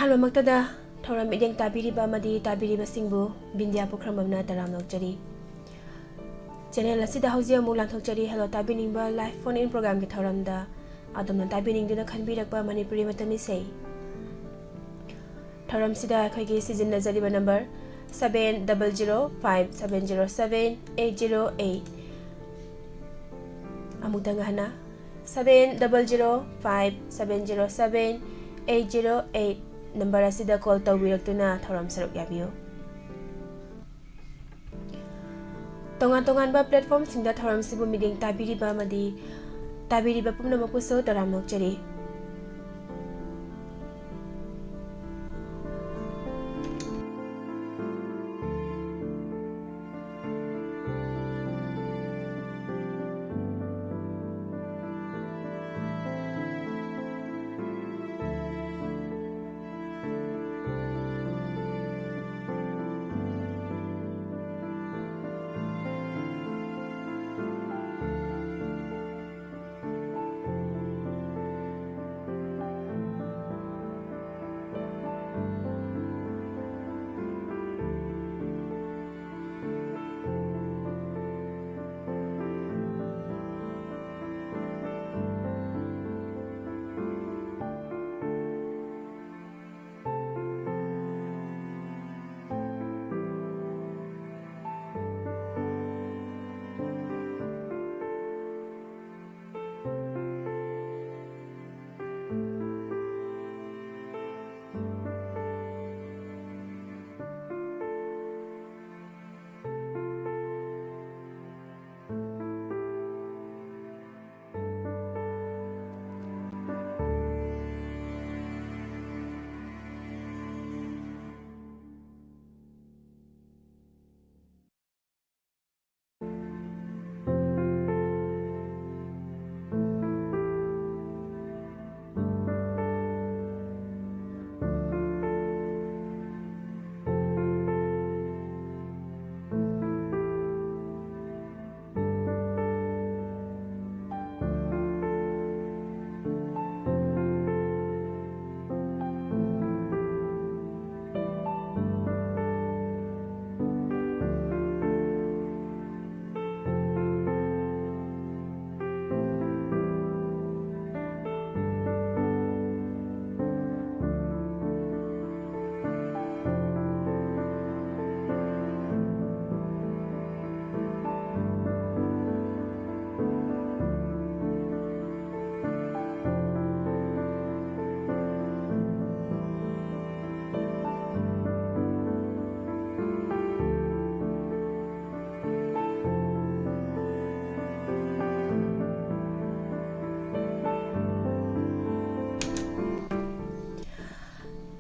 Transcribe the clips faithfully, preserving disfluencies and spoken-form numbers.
ꯑꯍꯥꯟꯕꯃꯛꯇꯗ ꯊꯧꯔꯝ ꯃꯤꯠꯌꯦꯡ ꯇꯥꯕꯤꯔꯤꯕ ꯑꯃꯗꯤ ꯇꯥꯕꯤꯔꯤꯕꯁꯤꯡꯕꯨ ꯕꯤꯟꯗ꯭ꯌꯥ ꯄꯨꯈ꯭ꯔꯝꯕꯝꯅ ꯇꯔꯥꯝꯅ ꯑꯣꯛꯆꯔꯤ꯫ Channel ꯑꯁꯤꯗ ꯍꯧꯖꯤꯛ ꯑꯃꯨꯛ ꯂꯥꯟꯊꯣꯛꯆꯔꯤ꯫ Hello ꯇꯥꯕꯤꯅꯤꯡꯕ live phone in programꯒꯤ ꯊꯧꯔꯝꯗ ꯑꯗꯣꯝꯅ ꯇꯥꯕꯤꯅꯤꯡꯗꯨꯅ ꯈꯟꯕꯤꯔꯛꯄ ꯃꯅꯤꯄꯨꯔꯤ ꯃꯇꯝ ꯏꯁꯩ꯫ ꯊꯧꯔꯝꯁꯤꯗ ꯑꯩꯈꯣꯏꯒꯤ ꯁꯤꯖꯤꯟꯅꯖꯔꯤꯕ number seven double zero five seven zero seven eight zero eight꯫ ꯑꯃꯨꯛꯇꯪ ꯍꯟꯅ, seven double zero five seven zero seven eight zero eight number ꯑꯁꯤꯗ call ꯇꯧꯕꯤꯔꯛꯇꯨꯅ ꯊꯧꯔꯝ ꯁꯔꯨꯛ ꯌꯥꯕꯤꯌꯨ꯫ ꯇꯣꯉꯥꯟ ꯇꯣꯉꯥꯟꯕ platformꯁꯤꯡꯗ ꯊꯧꯔꯝꯁꯤꯕꯨ ꯃꯤꯠꯌꯦꯡ ꯇꯥꯕꯤꯔꯤꯕ ꯑꯃꯗꯤ ꯇꯥꯕꯤꯔꯤꯕ ꯄꯨꯝꯅꯃꯛꯄꯨꯁꯨ ꯇꯔꯥꯝꯅ ꯑꯣꯛꯆꯔꯤ꯫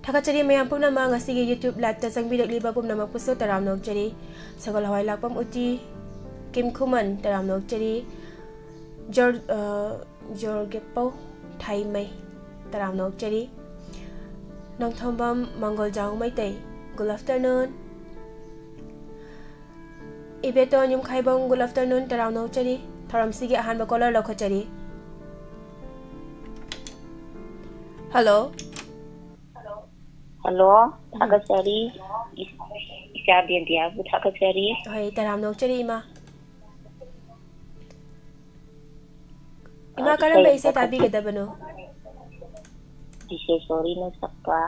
ꯊꯥꯒꯠꯆꯔꯤ ꯃꯌꯥꯝ ꯄꯨꯝꯅꯃꯛ, ꯉꯁꯤꯒꯤ YouTube live ꯇ ꯆꯪꯕꯤꯔꯛꯂꯤꯕ ꯄꯨꯝꯅꯃꯛꯄꯨꯁꯨ ꯇꯔꯥꯝꯅ ꯑꯣꯛꯆꯔꯤ꯫ ꯁꯒꯣꯜ ꯍꯋꯥꯏ ꯂꯥꯛꯄꯝ ꯎꯇꯤ, ꯀꯤꯝ ꯈꯨꯃꯟ, ꯇꯔꯥꯝꯅ ꯑꯣꯛꯆꯔꯤ꯫ ꯖꯣꯔ-, ꯑ, ꯖꯣꯔꯒꯦꯄꯧ ꯊꯥꯏꯃꯩ, ꯇꯔꯥꯝꯅ ꯑꯣꯛꯆꯔꯤ꯫ Nongthombam ꯃꯪꯒꯣꯜꯖꯥꯎ Meitei, good afternoon꯫ ꯏꯕꯦꯇꯣꯟ ꯌꯨꯝꯈꯥꯏꯕꯝ, good afternoon, ꯇꯔꯥꯝꯅ ꯑꯣꯛꯆꯔꯤ꯫ ꯊꯧꯔꯝꯁꯤꯒꯤ ꯑꯍꯥꯟꯕ caller ꯂꯧꯈꯠꯆꯔꯤ꯫ Hello꯫ Hello, ꯎꯝ꯫ ꯊꯥꯒꯠꯆꯔꯤ꯫ ꯏ-, ꯏꯆꯥ ꯕꯦꯟꯗꯤꯌꯥꯕꯨ ꯊꯥꯒꯠꯆꯔꯤ꯫ ꯍꯣꯏ, ꯇꯔꯥꯝꯅ ꯑꯣꯛꯆꯔꯤ, ꯏꯃꯥ꯫ ꯏꯃꯥ, ꯑ, ꯀꯔꯝꯕ ꯏꯁꯩ ꯏꯁꯩ ꯑꯃꯈꯛ ꯇꯥꯕꯤꯒꯗꯕꯅꯣ? ꯏꯆꯦ ꯁꯣꯔꯤꯅ ꯁꯛꯄ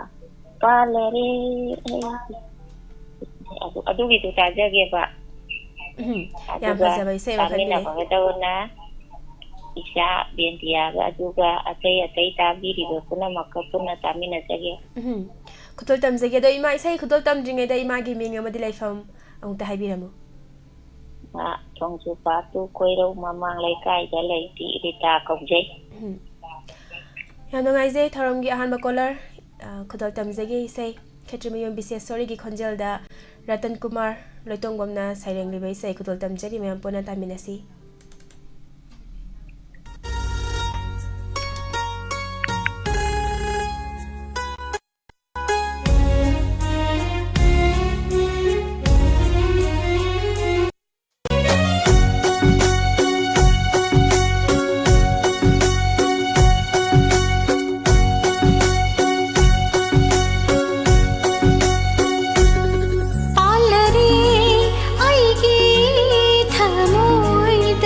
ꯀꯥꯂꯔꯦ ꯑꯩ꯫ ꯑꯗꯨ, ꯑꯗꯨꯒꯤꯗꯨ ꯇꯥꯖꯒꯦꯕ꯫ ꯎꯝ, ꯌꯥꯝ ꯑꯗꯨꯒ ꯐꯖꯕ ꯏꯁꯩ ꯑꯃ ꯈꯟꯕꯤꯔꯦ꯫ ꯇꯥꯃꯤꯟꯅꯕꯒꯗꯧꯅ ꯏꯆꯥ ꯕꯦꯟꯗꯤꯌꯥꯒ, ꯑꯗꯨꯒ ꯑꯇꯩ ꯑꯇꯩ ꯇꯥꯕꯤꯔꯤꯕ ꯄꯨꯝꯅꯃꯛꯀ ꯄꯨꯟꯅ ꯇꯥꯃꯤꯟꯅꯖꯒꯦ꯫ ꯎꯝ, ꯈꯨꯗꯣꯜ ꯇꯝꯖꯒꯦ꯫ ꯑꯗꯣ ꯏꯃꯥ, ꯏꯁꯩ ꯈꯨꯗꯣꯜ ꯇꯝꯗ꯭ꯔꯤꯉꯩꯗ ꯏꯃꯥꯒꯤ ꯃꯤꯡ ꯑꯃꯗꯤ ꯂꯩꯐꯝ ꯑꯃꯨꯛꯇ ꯍꯥꯏꯕꯤꯔꯝꯃꯨ꯫ ꯃꯥ ꯊꯣꯡꯖꯨ ꯄꯥꯠꯇꯨ ꯀꯣꯏꯔꯧ ꯃꯃꯥꯡ ꯂꯩꯀꯥꯏꯗ ꯂꯩꯕꯤ ꯔꯤꯇꯥ ꯀꯧꯖꯩ꯫ ꯎꯝ꯫ ꯌꯥꯝ ꯅꯨꯡꯉꯥꯏꯖꯩ, ꯊꯧꯔꯝꯒꯤ ꯑꯍꯥꯟꯕ caller, ꯑ, ꯈꯨꯗꯣꯜ ꯇꯝꯖꯒꯦ ꯏꯁꯩ꯫ ꯈꯦꯇ꯭ꯔꯤꯃꯌꯨꯝ ꯕꯤꯁꯦꯁꯣꯔꯤꯒꯤ ꯈꯣꯟꯖꯦꯜꯗ ꯔꯇꯟ ꯀꯨꯃꯥꯔ ꯂꯣꯏꯇꯣꯡꯕꯝꯅ ꯁꯩꯔꯦꯡꯂꯤꯕ ꯏꯁꯩ ꯈꯨꯗꯣꯜ ꯇꯝꯖꯔꯤ, ꯃꯌꯥꯝ ꯄꯨꯟꯅ ꯇꯥꯃꯤꯟꯅꯁꯤ꯫ ꯄꯥꯜꯂꯔꯦ ꯑꯩꯒꯤ ꯊꯃꯣꯏꯗ꯫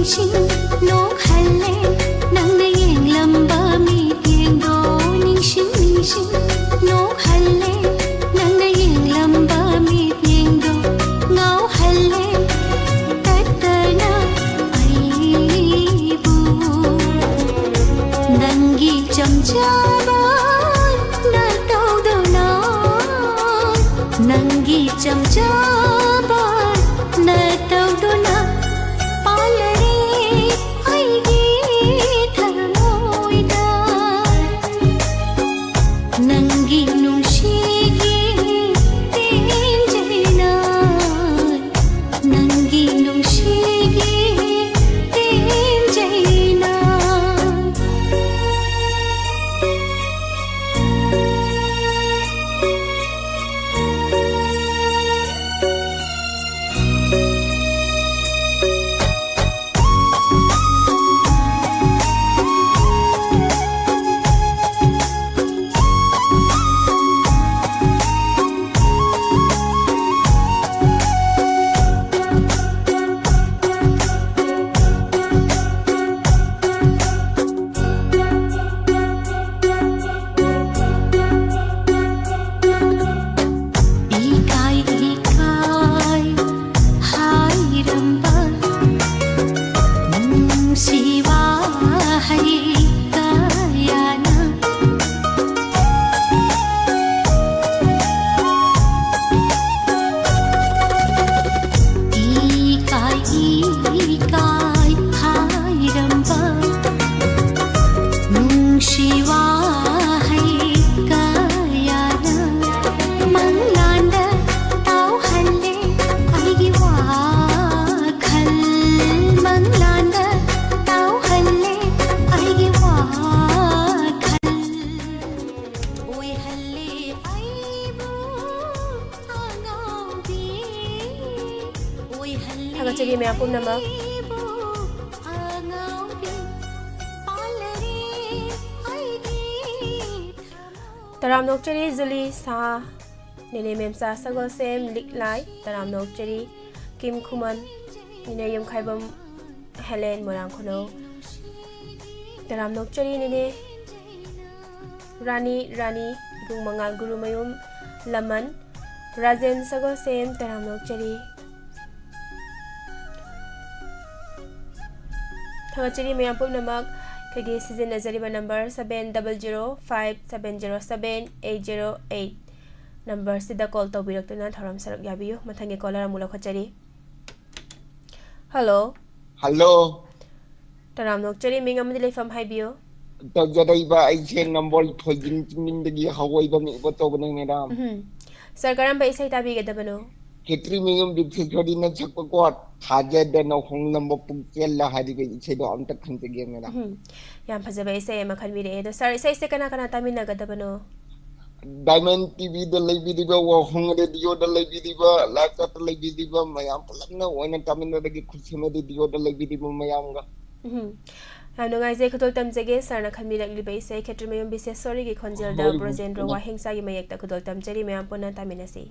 ꯅꯤꯡꯁꯤꯡ ꯅꯣꯛꯍꯜꯂꯦ ꯅꯪꯅ ꯌꯦꯡꯂꯝꯕ ꯃꯤꯠꯌꯦꯡꯗꯣ꯫ ꯅꯤꯡꯁꯤꯡ ꯅꯤꯡꯁꯤꯡ ꯅꯣꯛꯍꯜꯂꯦ ꯅꯪꯅ ꯌꯦꯡꯂꯝꯕ ꯃꯤꯠꯌꯦꯡꯗꯣ꯫ ꯉꯥꯎꯍꯜꯂꯦ ꯇꯠꯇꯅ ꯑꯩꯕꯨ꯫ ꯅꯪꯒꯤ ꯆꯝꯖꯕ ꯅꯇꯧꯗꯨꯅ, ꯅꯪꯒꯤ ꯆꯝꯖꯕ ꯅꯇꯧꯗꯨꯅ ꯄꯥꯜꯂꯔꯦ ꯑꯩꯒꯤ ꯊꯃꯣꯏꯗ꯫ ꯅꯪꯒꯤ ꯅꯨꯡꯁꯤꯒꯤ ꯇꯦꯟꯖꯩꯅ, ꯅꯪꯒꯤ ꯅꯨꯡꯁꯤꯒꯤ ꯇꯦꯟꯖꯩꯅ꯫ ꯏꯀꯥꯏ ꯏꯀꯥꯏ ꯍꯥꯏꯔꯝꯕ ꯅꯨꯡꯁꯤ ꯋꯥꯍꯩ ꯀꯌꯥꯅ꯫ ꯏꯀꯥꯏ ꯏꯀꯥꯏ ꯍꯥꯏꯔꯝꯕ ꯅꯨꯡꯁꯤ ꯋꯥꯍꯩ ꯀꯌꯥꯅ ꯃꯪꯂꯥꯟꯗ ꯇꯥꯎꯍꯜꯂꯦ ꯑꯩꯒꯤ ꯋꯥꯈꯜ꯫ ꯃꯪꯂꯥꯟꯗ ꯇꯥꯎꯍꯜꯂꯦ ꯑꯩꯒꯤ ꯋꯥꯈꯜ꯫ ꯑꯣꯏꯍꯜꯂꯦ ꯑꯩꯕꯨ ꯑꯉꯥꯎꯕꯤ꯫ ꯑꯣꯏꯍꯜꯂꯦ ꯊꯥꯒꯠꯆꯔꯤ ꯃꯌꯥꯝ ꯄꯨꯝꯅꯃꯛ꯫ ꯑꯩꯕꯨ ꯑꯉꯥꯎꯕꯤ꯫ ꯄꯥꯜꯂꯔꯦ ꯑꯩꯒꯤ ꯊꯃꯣꯏ꯫ ꯇꯔꯥꯝꯅ ꯑꯣꯛꯆꯔꯤ ꯖꯨꯂꯤ ꯁꯥꯍ, ꯅꯦꯅꯦ ꯃꯦꯝꯆꯥ ꯁꯒꯣꯜꯁꯦꯝ, ꯂꯤꯛꯂꯥꯏ, ꯇꯔꯥꯝꯅ ꯑꯣꯛꯆꯔꯤ ꯀꯤꯝ ꯈꯨꯃꯟ, ꯏꯅꯦ ꯌꯨꯝꯈꯥꯏꯕꯝ ꯍꯦꯂꯦꯟ, ꯃꯣꯏꯔꯥꯡ ꯈꯨꯅꯧ꯫ ꯇꯔꯥꯝꯅ ꯑꯣꯛꯆꯔꯤ ꯅꯦꯅꯦ ꯔꯥꯅꯤ, ꯔꯥꯅꯤ ꯏꯕꯨꯡ ꯃꯉꯥꯜ, ꯒꯨꯔꯨꯃꯌꯨꯝ ꯂꯃꯟ, ꯔꯥꯖꯦꯟ ꯁꯒꯣꯜꯁꯦꯝ, ꯇꯔꯥꯝꯅ ꯑꯣꯛꯆꯔꯤ꯫ ꯊꯥꯒꯠꯆꯔꯤ ꯃꯌꯥꯝ ꯄꯨꯝꯅꯃꯛ꯫ ꯑꯩꯈꯣꯏꯒꯤ ꯁꯤꯖꯤꯟꯅꯖꯔꯤꯕ number seven double zero five seven zero seven eight zero eight numberꯁꯤꯗ call ꯇꯧꯕꯤꯔꯛꯇꯨꯅ ꯊꯧꯔꯝ ꯁꯔꯨꯛ ꯌꯥꯕꯤꯌꯨ꯫ ꯃꯊꯪꯒꯤ caller ꯑꯃꯨꯛ ꯂꯧꯈꯠꯆꯔꯤ꯫ Hello꯫ Hello꯫ ꯇꯔꯥꯝꯅ ꯑꯣꯛꯆꯔꯤ, ꯃꯤꯡ ꯑꯃꯗꯤ ꯂꯩꯐꯝ ꯍꯥꯏꯕꯤꯌꯨ꯫ ꯇꯧꯖꯔꯛꯏꯕ ꯑꯩꯁꯦ ꯅꯝꯕꯣꯜ ꯊꯣꯏꯗꯤꯡ ꯆꯤꯡꯗꯒꯤ ꯍꯧꯑꯣꯏꯕ ꯃꯤꯡ ꯑꯣꯠ ꯇꯧꯕꯅꯦ, madam꯫ ꯎꯝ꯫ Sir, ꯀꯔꯝꯕ ꯏꯁꯩ ꯇꯥꯕꯤꯒꯗꯕꯅꯣ? ꯈꯦꯇ꯭ꯔꯤꯃꯌꯨꯝ ꯕꯤꯁꯦꯁꯣꯔꯤꯅ ꯁꯛꯄꯀꯣ, ꯊꯥꯖꯗꯅ ꯍꯣꯡꯂꯝꯕ ꯄꯨꯛꯆꯦꯜꯂ ꯍꯥꯏꯔꯤꯕ ꯏꯁꯩꯗꯣ ꯑꯝꯇ ꯈꯟꯖꯒꯦ, madam꯫ ꯎꯝ꯫ ꯌꯥꯝ ꯐꯖꯕ ꯏꯁꯩ ꯑꯃ ꯈꯟꯕꯤꯔꯛꯑꯦ꯫ ꯑꯗꯣ sir, ꯏꯁꯩꯁꯦ ꯀꯅꯥ ꯀꯅꯥ ꯇꯥꯃꯤꯟꯅꯒꯗꯕꯅꯣ? Diamond TVꯗ ꯂꯩꯕꯤꯔꯤꯕ, ꯋꯥꯍꯣꯡ radioꯗ ꯂꯩꯕꯤꯔꯤꯕ, live chatꯇ ꯂꯩꯕꯤꯔꯤꯕ ꯃꯌꯥꯝ ꯄꯨꯂꯞꯅ ꯑꯣꯏꯅ ꯇꯥꯃꯤꯟꯅꯔꯒꯦ, ꯈꯨꯠꯁꯦꯝ radioꯗ ꯂꯩꯕꯤꯔꯤꯕ ꯃꯌꯥꯝꯒ꯫ ꯎꯝ꯫ ꯌꯥꯝ ꯅꯨꯡꯉꯥꯏꯖꯩ, ꯈꯨꯗꯣꯜ ꯇꯝꯖꯒꯦ꯫ Sirꯅ ꯈꯟꯕꯤꯔꯛꯂꯤꯕ ꯏꯁꯩ ꯈꯦꯇ꯭ꯔꯤꯃꯌꯨꯝ ꯕꯤꯁꯦꯁꯣꯔꯤꯒꯤ ꯈꯣꯟꯖꯦꯜꯗ ꯍꯣꯏ, ꯕ꯭ꯔꯣꯖꯦꯟꯗ꯭ꯔꯣ ꯍꯣꯏ꯫ ꯋꯥꯍꯦꯡꯆꯥꯒꯤ ꯃꯌꯦꯛꯇ ꯈꯨꯗꯣꯜ ꯇꯝꯖꯔꯤ, ꯃꯌꯥꯝ ꯄꯨꯟꯅ ꯇꯥꯃꯤꯟꯅꯁꯤ꯫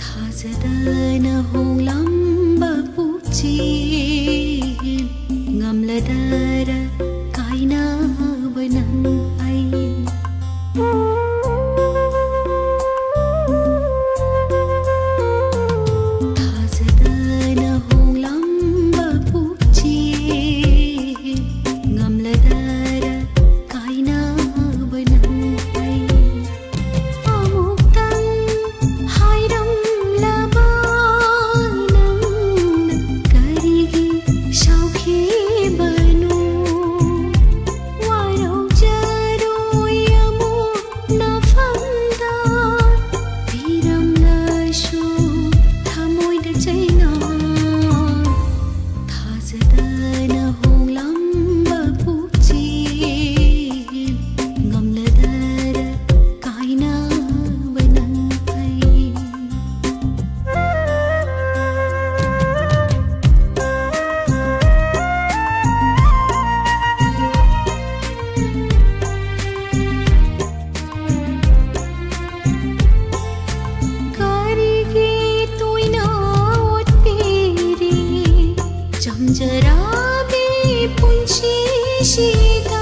ꯊꯥꯖꯗꯅ ꯍꯣꯡꯂꯝꯕ ꯄꯨꯛꯆꯦꯜ, ꯉꯝꯂꯗꯔ ꯀꯥꯏꯅꯕ ꯅꯪ ꯑꯩ꯫ ꯊꯥꯖꯗꯅ ꯍꯣꯡꯂꯝꯕ ꯄꯨꯛꯆꯦꯜ, ꯉꯝꯂꯗꯔ ꯀꯥꯏꯅꯕ ꯅꯪ ꯑꯩ꯫ ꯑꯃꯨꯛꯇꯪ ꯍꯥꯏꯔꯝꯂꯕ ꯅꯪꯅ ꯀꯔꯤꯒꯤ ꯁꯥꯎꯈꯤꯕꯅꯣ? ꯋꯥꯔꯧꯖꯔꯣꯏ ꯑꯃꯨꯛ ꯅꯐꯝꯗ ꯄꯤꯔꯝꯂꯁꯨ ꯊꯃꯣꯏꯗ ꯆꯩꯅꯥ꯫ ꯊꯥꯖꯗꯅ ꯍꯣꯡꯂꯝꯕ ꯁꯤꯗ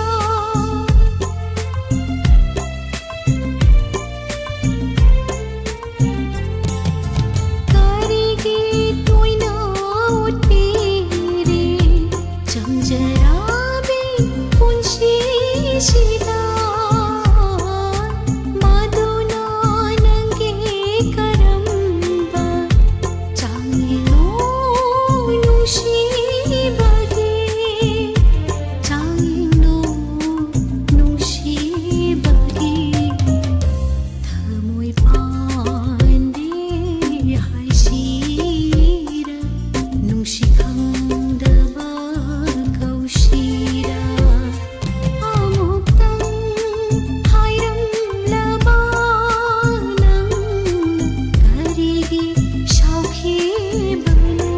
ꯀꯔꯤꯒꯤ ꯇꯣꯏꯅ ꯎꯠꯄꯤꯔꯤ ꯆꯝꯖꯔꯕꯤ ꯄꯨꯟꯁꯤꯁꯤꯗ? ꯃꯗꯨꯅ ꯅꯪꯒꯤ ꯀꯔꯝꯕ ꯆꯥꯡꯌꯦꯡꯅꯣ ꯅꯨꯡꯁꯤꯕꯒꯤ? ꯆꯥꯡꯌꯦꯡꯅꯣ ꯅꯨꯡꯁꯤꯕꯒꯤ? ꯊꯃꯣꯏ ꯄꯥꯟꯗꯦ ꯍꯥꯏꯁꯤꯔ, ꯅꯨꯡꯁꯤ ꯈꯪꯗꯕ ꯀꯧꯁꯤꯔ? ꯑꯃꯨꯛꯇꯪ ꯍꯥꯏꯔꯝꯂꯕ ꯅꯪ ꯀꯔꯤꯒꯤ ꯁꯥꯎꯈꯤꯕꯅꯣ?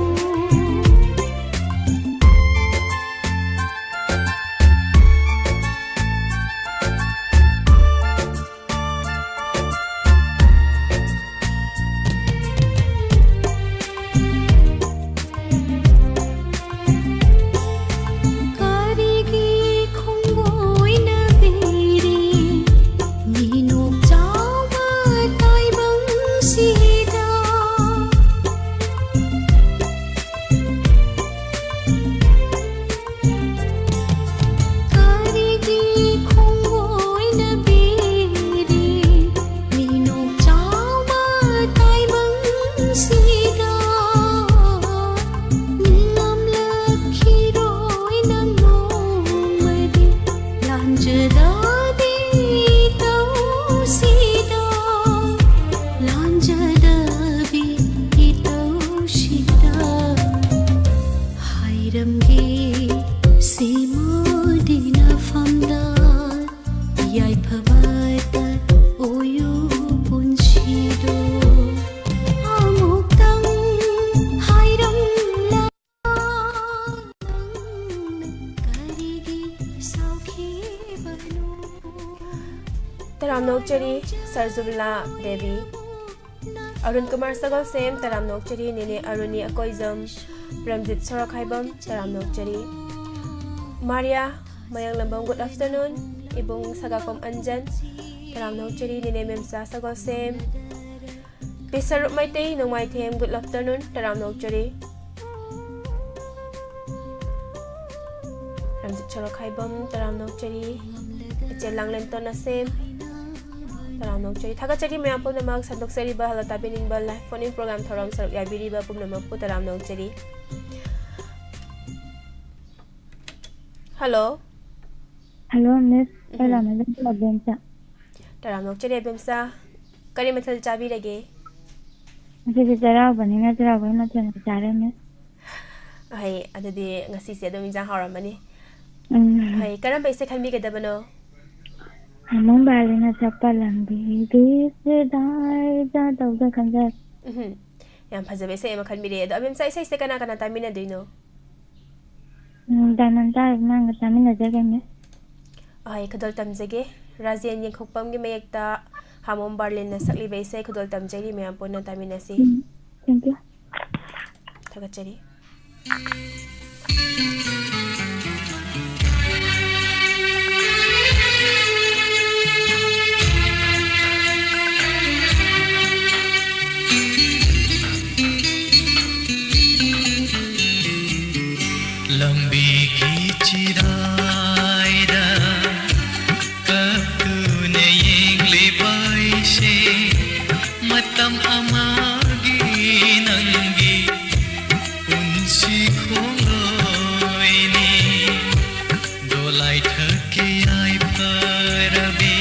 ꯀꯔꯤꯒꯤ ꯈꯣꯡꯕꯣꯏꯅꯕꯤꯔꯤ ꯃꯤꯅꯣꯛ ꯆꯥꯎꯕ ꯇꯥꯏꯕꯪꯁꯤꯗ? ꯀꯔꯤꯒꯤ ꯈꯣꯡꯕꯣꯏꯅꯕꯤꯔꯤ ꯃꯤꯅꯣꯛ ꯆꯥꯎꯕ ꯇꯥꯏꯕꯪꯁꯤꯗ? ꯅꯤꯡꯉꯝꯂꯛꯈꯤꯔꯣꯏ ꯅꯪ ꯅꯣꯡꯃꯗꯤ ꯂꯥꯟꯖꯗꯕꯤ ꯏꯇꯧꯁꯤꯗ, ꯂꯥꯟꯖꯗꯕꯤ ꯏꯇꯧꯁꯤꯗ꯫ ꯍꯥꯏꯔꯝꯒꯦ ꯁꯤꯃꯗꯤ ꯅꯐꯝꯗ, ꯌꯥꯏꯐꯕꯇ ꯑꯣꯏꯌꯨ ꯄꯨꯟꯁꯤꯗꯣ꯫ ꯑꯃꯨꯛꯇꯪ ꯍꯥꯏꯔꯝꯂ ꯅꯪꯅ ꯀꯔꯤꯒꯤ ꯁꯥꯎꯈꯤꯕꯅꯣ? ꯇꯔꯥꯝꯅ ꯑꯣꯛꯆꯔꯤ, ꯁꯔꯖꯨꯕꯂꯥ ꯗꯦꯕꯤ꯫ ꯑꯔꯨꯟ ꯀꯨꯃꯥꯔ ꯁꯒꯣꯜꯁꯦꯝ, ꯇꯔꯥꯝꯅ ꯑꯣꯛꯆꯔꯤ꯫ ꯅꯦꯅꯦ ꯑꯔꯨꯅꯤ ꯑꯀꯣꯏꯖꯝ, ꯄ꯭ꯔꯦꯝꯖꯤꯠ ꯁꯣꯔꯣꯛꯈꯥꯏꯕꯝ, ꯇꯔꯥꯝꯅ ꯑꯣꯛꯆꯔꯤ꯫ ꯃꯥꯔꯤꯌꯥ ꯃꯌꯥꯡꯂꯝꯕꯝ, good afternoon꯫ ꯏꯕꯨꯡ ꯁꯒꯥꯛꯄꯝ ꯑꯟꯖꯟ, ꯇꯔꯥꯝꯅ ꯑꯣꯛꯆꯔꯤ꯫ ꯅꯦꯅꯦ ꯃꯦꯝꯆꯥ ꯁꯒꯣꯜꯁꯦꯝ, ꯄꯤꯁꯔꯨꯞ ꯃꯩꯇꯩ, ꯅꯣꯡꯃꯥꯏꯊꯦꯝ, good afternoon, ꯇꯔꯥꯝꯅ ꯑꯣꯛꯆꯔꯤ꯫ ꯔꯝꯖꯤꯠ ꯁꯣꯔꯣꯛꯈꯥꯏꯕꯝ, ꯇꯔꯥꯝꯅ ꯑꯣꯛꯆꯔꯤ꯫ ꯏꯆꯦ ꯂꯥꯡꯂꯦꯟ ꯇꯣꯟꯅꯁꯦꯝ, ꯇꯔꯥꯝꯅ ꯑꯣꯛꯆꯔꯤ꯫ ꯊꯥꯒꯠꯆꯔꯤ ꯃꯌꯥꯝ ꯄꯨꯝꯅꯃꯛ ꯁꯟꯗꯣꯛꯆꯔꯤꯕ Hello ꯇꯥꯕꯤꯅꯤꯡꯕ live phone in program ꯊꯧꯔꯝ ꯁꯔꯨꯛ ꯌꯥꯕꯤꯔꯤꯕ ꯄꯨꯝꯅꯃꯛꯄꯨ ꯇꯔꯥꯝꯅ ꯑꯣꯛꯆꯔꯤ꯫ Hello꯫ Hello, Miss꯫ ꯎꯝ꯫ ꯑꯩ ꯂꯥꯃꯩꯗꯒꯤ ꯑꯕꯦꯝꯆꯥ꯫ ꯇꯔꯥꯝꯅ ꯑꯣꯛꯆꯔꯤ ꯑꯕꯦꯝꯆꯥ꯫ ꯀꯔꯤ ꯃꯊꯦꯜ ꯆꯥꯕꯤꯔꯒꯦ? ꯉꯁꯤꯗꯤ ꯆꯩꯔꯥꯎꯕꯅꯤꯅ ꯆꯩꯔꯥꯎꯕꯒꯤ ꯃꯊꯦꯜ ꯆꯥꯔꯦ, Miss꯫ ꯍꯣꯏ, ꯑꯗꯨꯗꯤ ꯉꯁꯤꯁꯦ ꯑꯗꯨꯝ ꯏꯟꯖꯥꯡ ꯍꯥꯎꯔꯝꯃꯅꯤ꯫ ꯎꯝ꯫ ꯍꯣꯏ, ꯀꯔꯝꯕ ꯏꯁꯩ ꯈꯟꯕꯤꯒꯗꯕꯅꯣ? ꯍꯥꯃꯣꯝ ꯕꯥꯔꯂꯦꯟꯅ ꯆꯠꯄ ꯂꯝꯕꯤꯒꯤ ꯁꯤꯗꯥꯏꯗ ꯇꯧꯗ ꯈꯟꯖꯔꯦ꯫ ꯎꯝ, ꯌꯥꯝ ꯐꯖꯕ ꯏꯁꯩ ꯑꯃ ꯈꯟꯕꯤꯔꯦ꯫ ꯑꯗꯣ ꯑꯕꯦꯝꯆꯥ, ꯏꯁꯩꯁꯦ ꯀꯅꯥ ꯀꯅꯥ ꯇꯥꯃꯤꯟꯅꯗꯣꯏꯅꯣ? ꯎꯝ, ꯗꯥꯏꯃꯟ ꯇꯥꯔꯕ ꯃꯥꯡꯒ ꯇꯥꯃꯤꯟꯅꯖꯒꯦ, Miss꯫ ꯑꯍꯣꯏ, ꯈꯨꯗꯣꯜ ꯇꯝꯖꯒꯦ꯫ ꯔꯥꯖꯦꯟ ꯌꯦꯡꯈꯣꯛꯄꯝꯒꯤ ꯃꯌꯦꯛꯇ ꯍꯥꯃꯣꯝ ꯕꯥꯔꯂꯤꯟꯅ ꯁꯛꯂꯤꯕ ꯏꯁꯩ ꯈꯨꯗꯣꯜ ꯇꯝꯖꯔꯤ ꯃꯌꯥꯝ ꯄꯨꯟꯅ ꯇꯥꯃꯤꯟꯅꯁꯤ꯫ ꯎꯝ, thank you꯫ ꯊꯥꯒꯠꯆꯔꯤ꯫ ꯂꯝꯕꯤꯒꯤ ꯆꯤꯔꯥꯏꯗ ꯀꯞꯇꯨꯅ ꯌꯦꯡꯂꯤꯕ ꯑꯩꯁꯦ ꯃꯇꯝ ꯑꯃꯒꯤ ꯅꯪꯒꯤ ꯄꯨꯟꯁꯤ ꯈꯣꯡꯂꯣꯏꯅꯤ꯫ ꯗꯣꯂꯥꯏ ꯊꯛꯀꯤ ꯌꯥꯏꯐꯔꯕꯤ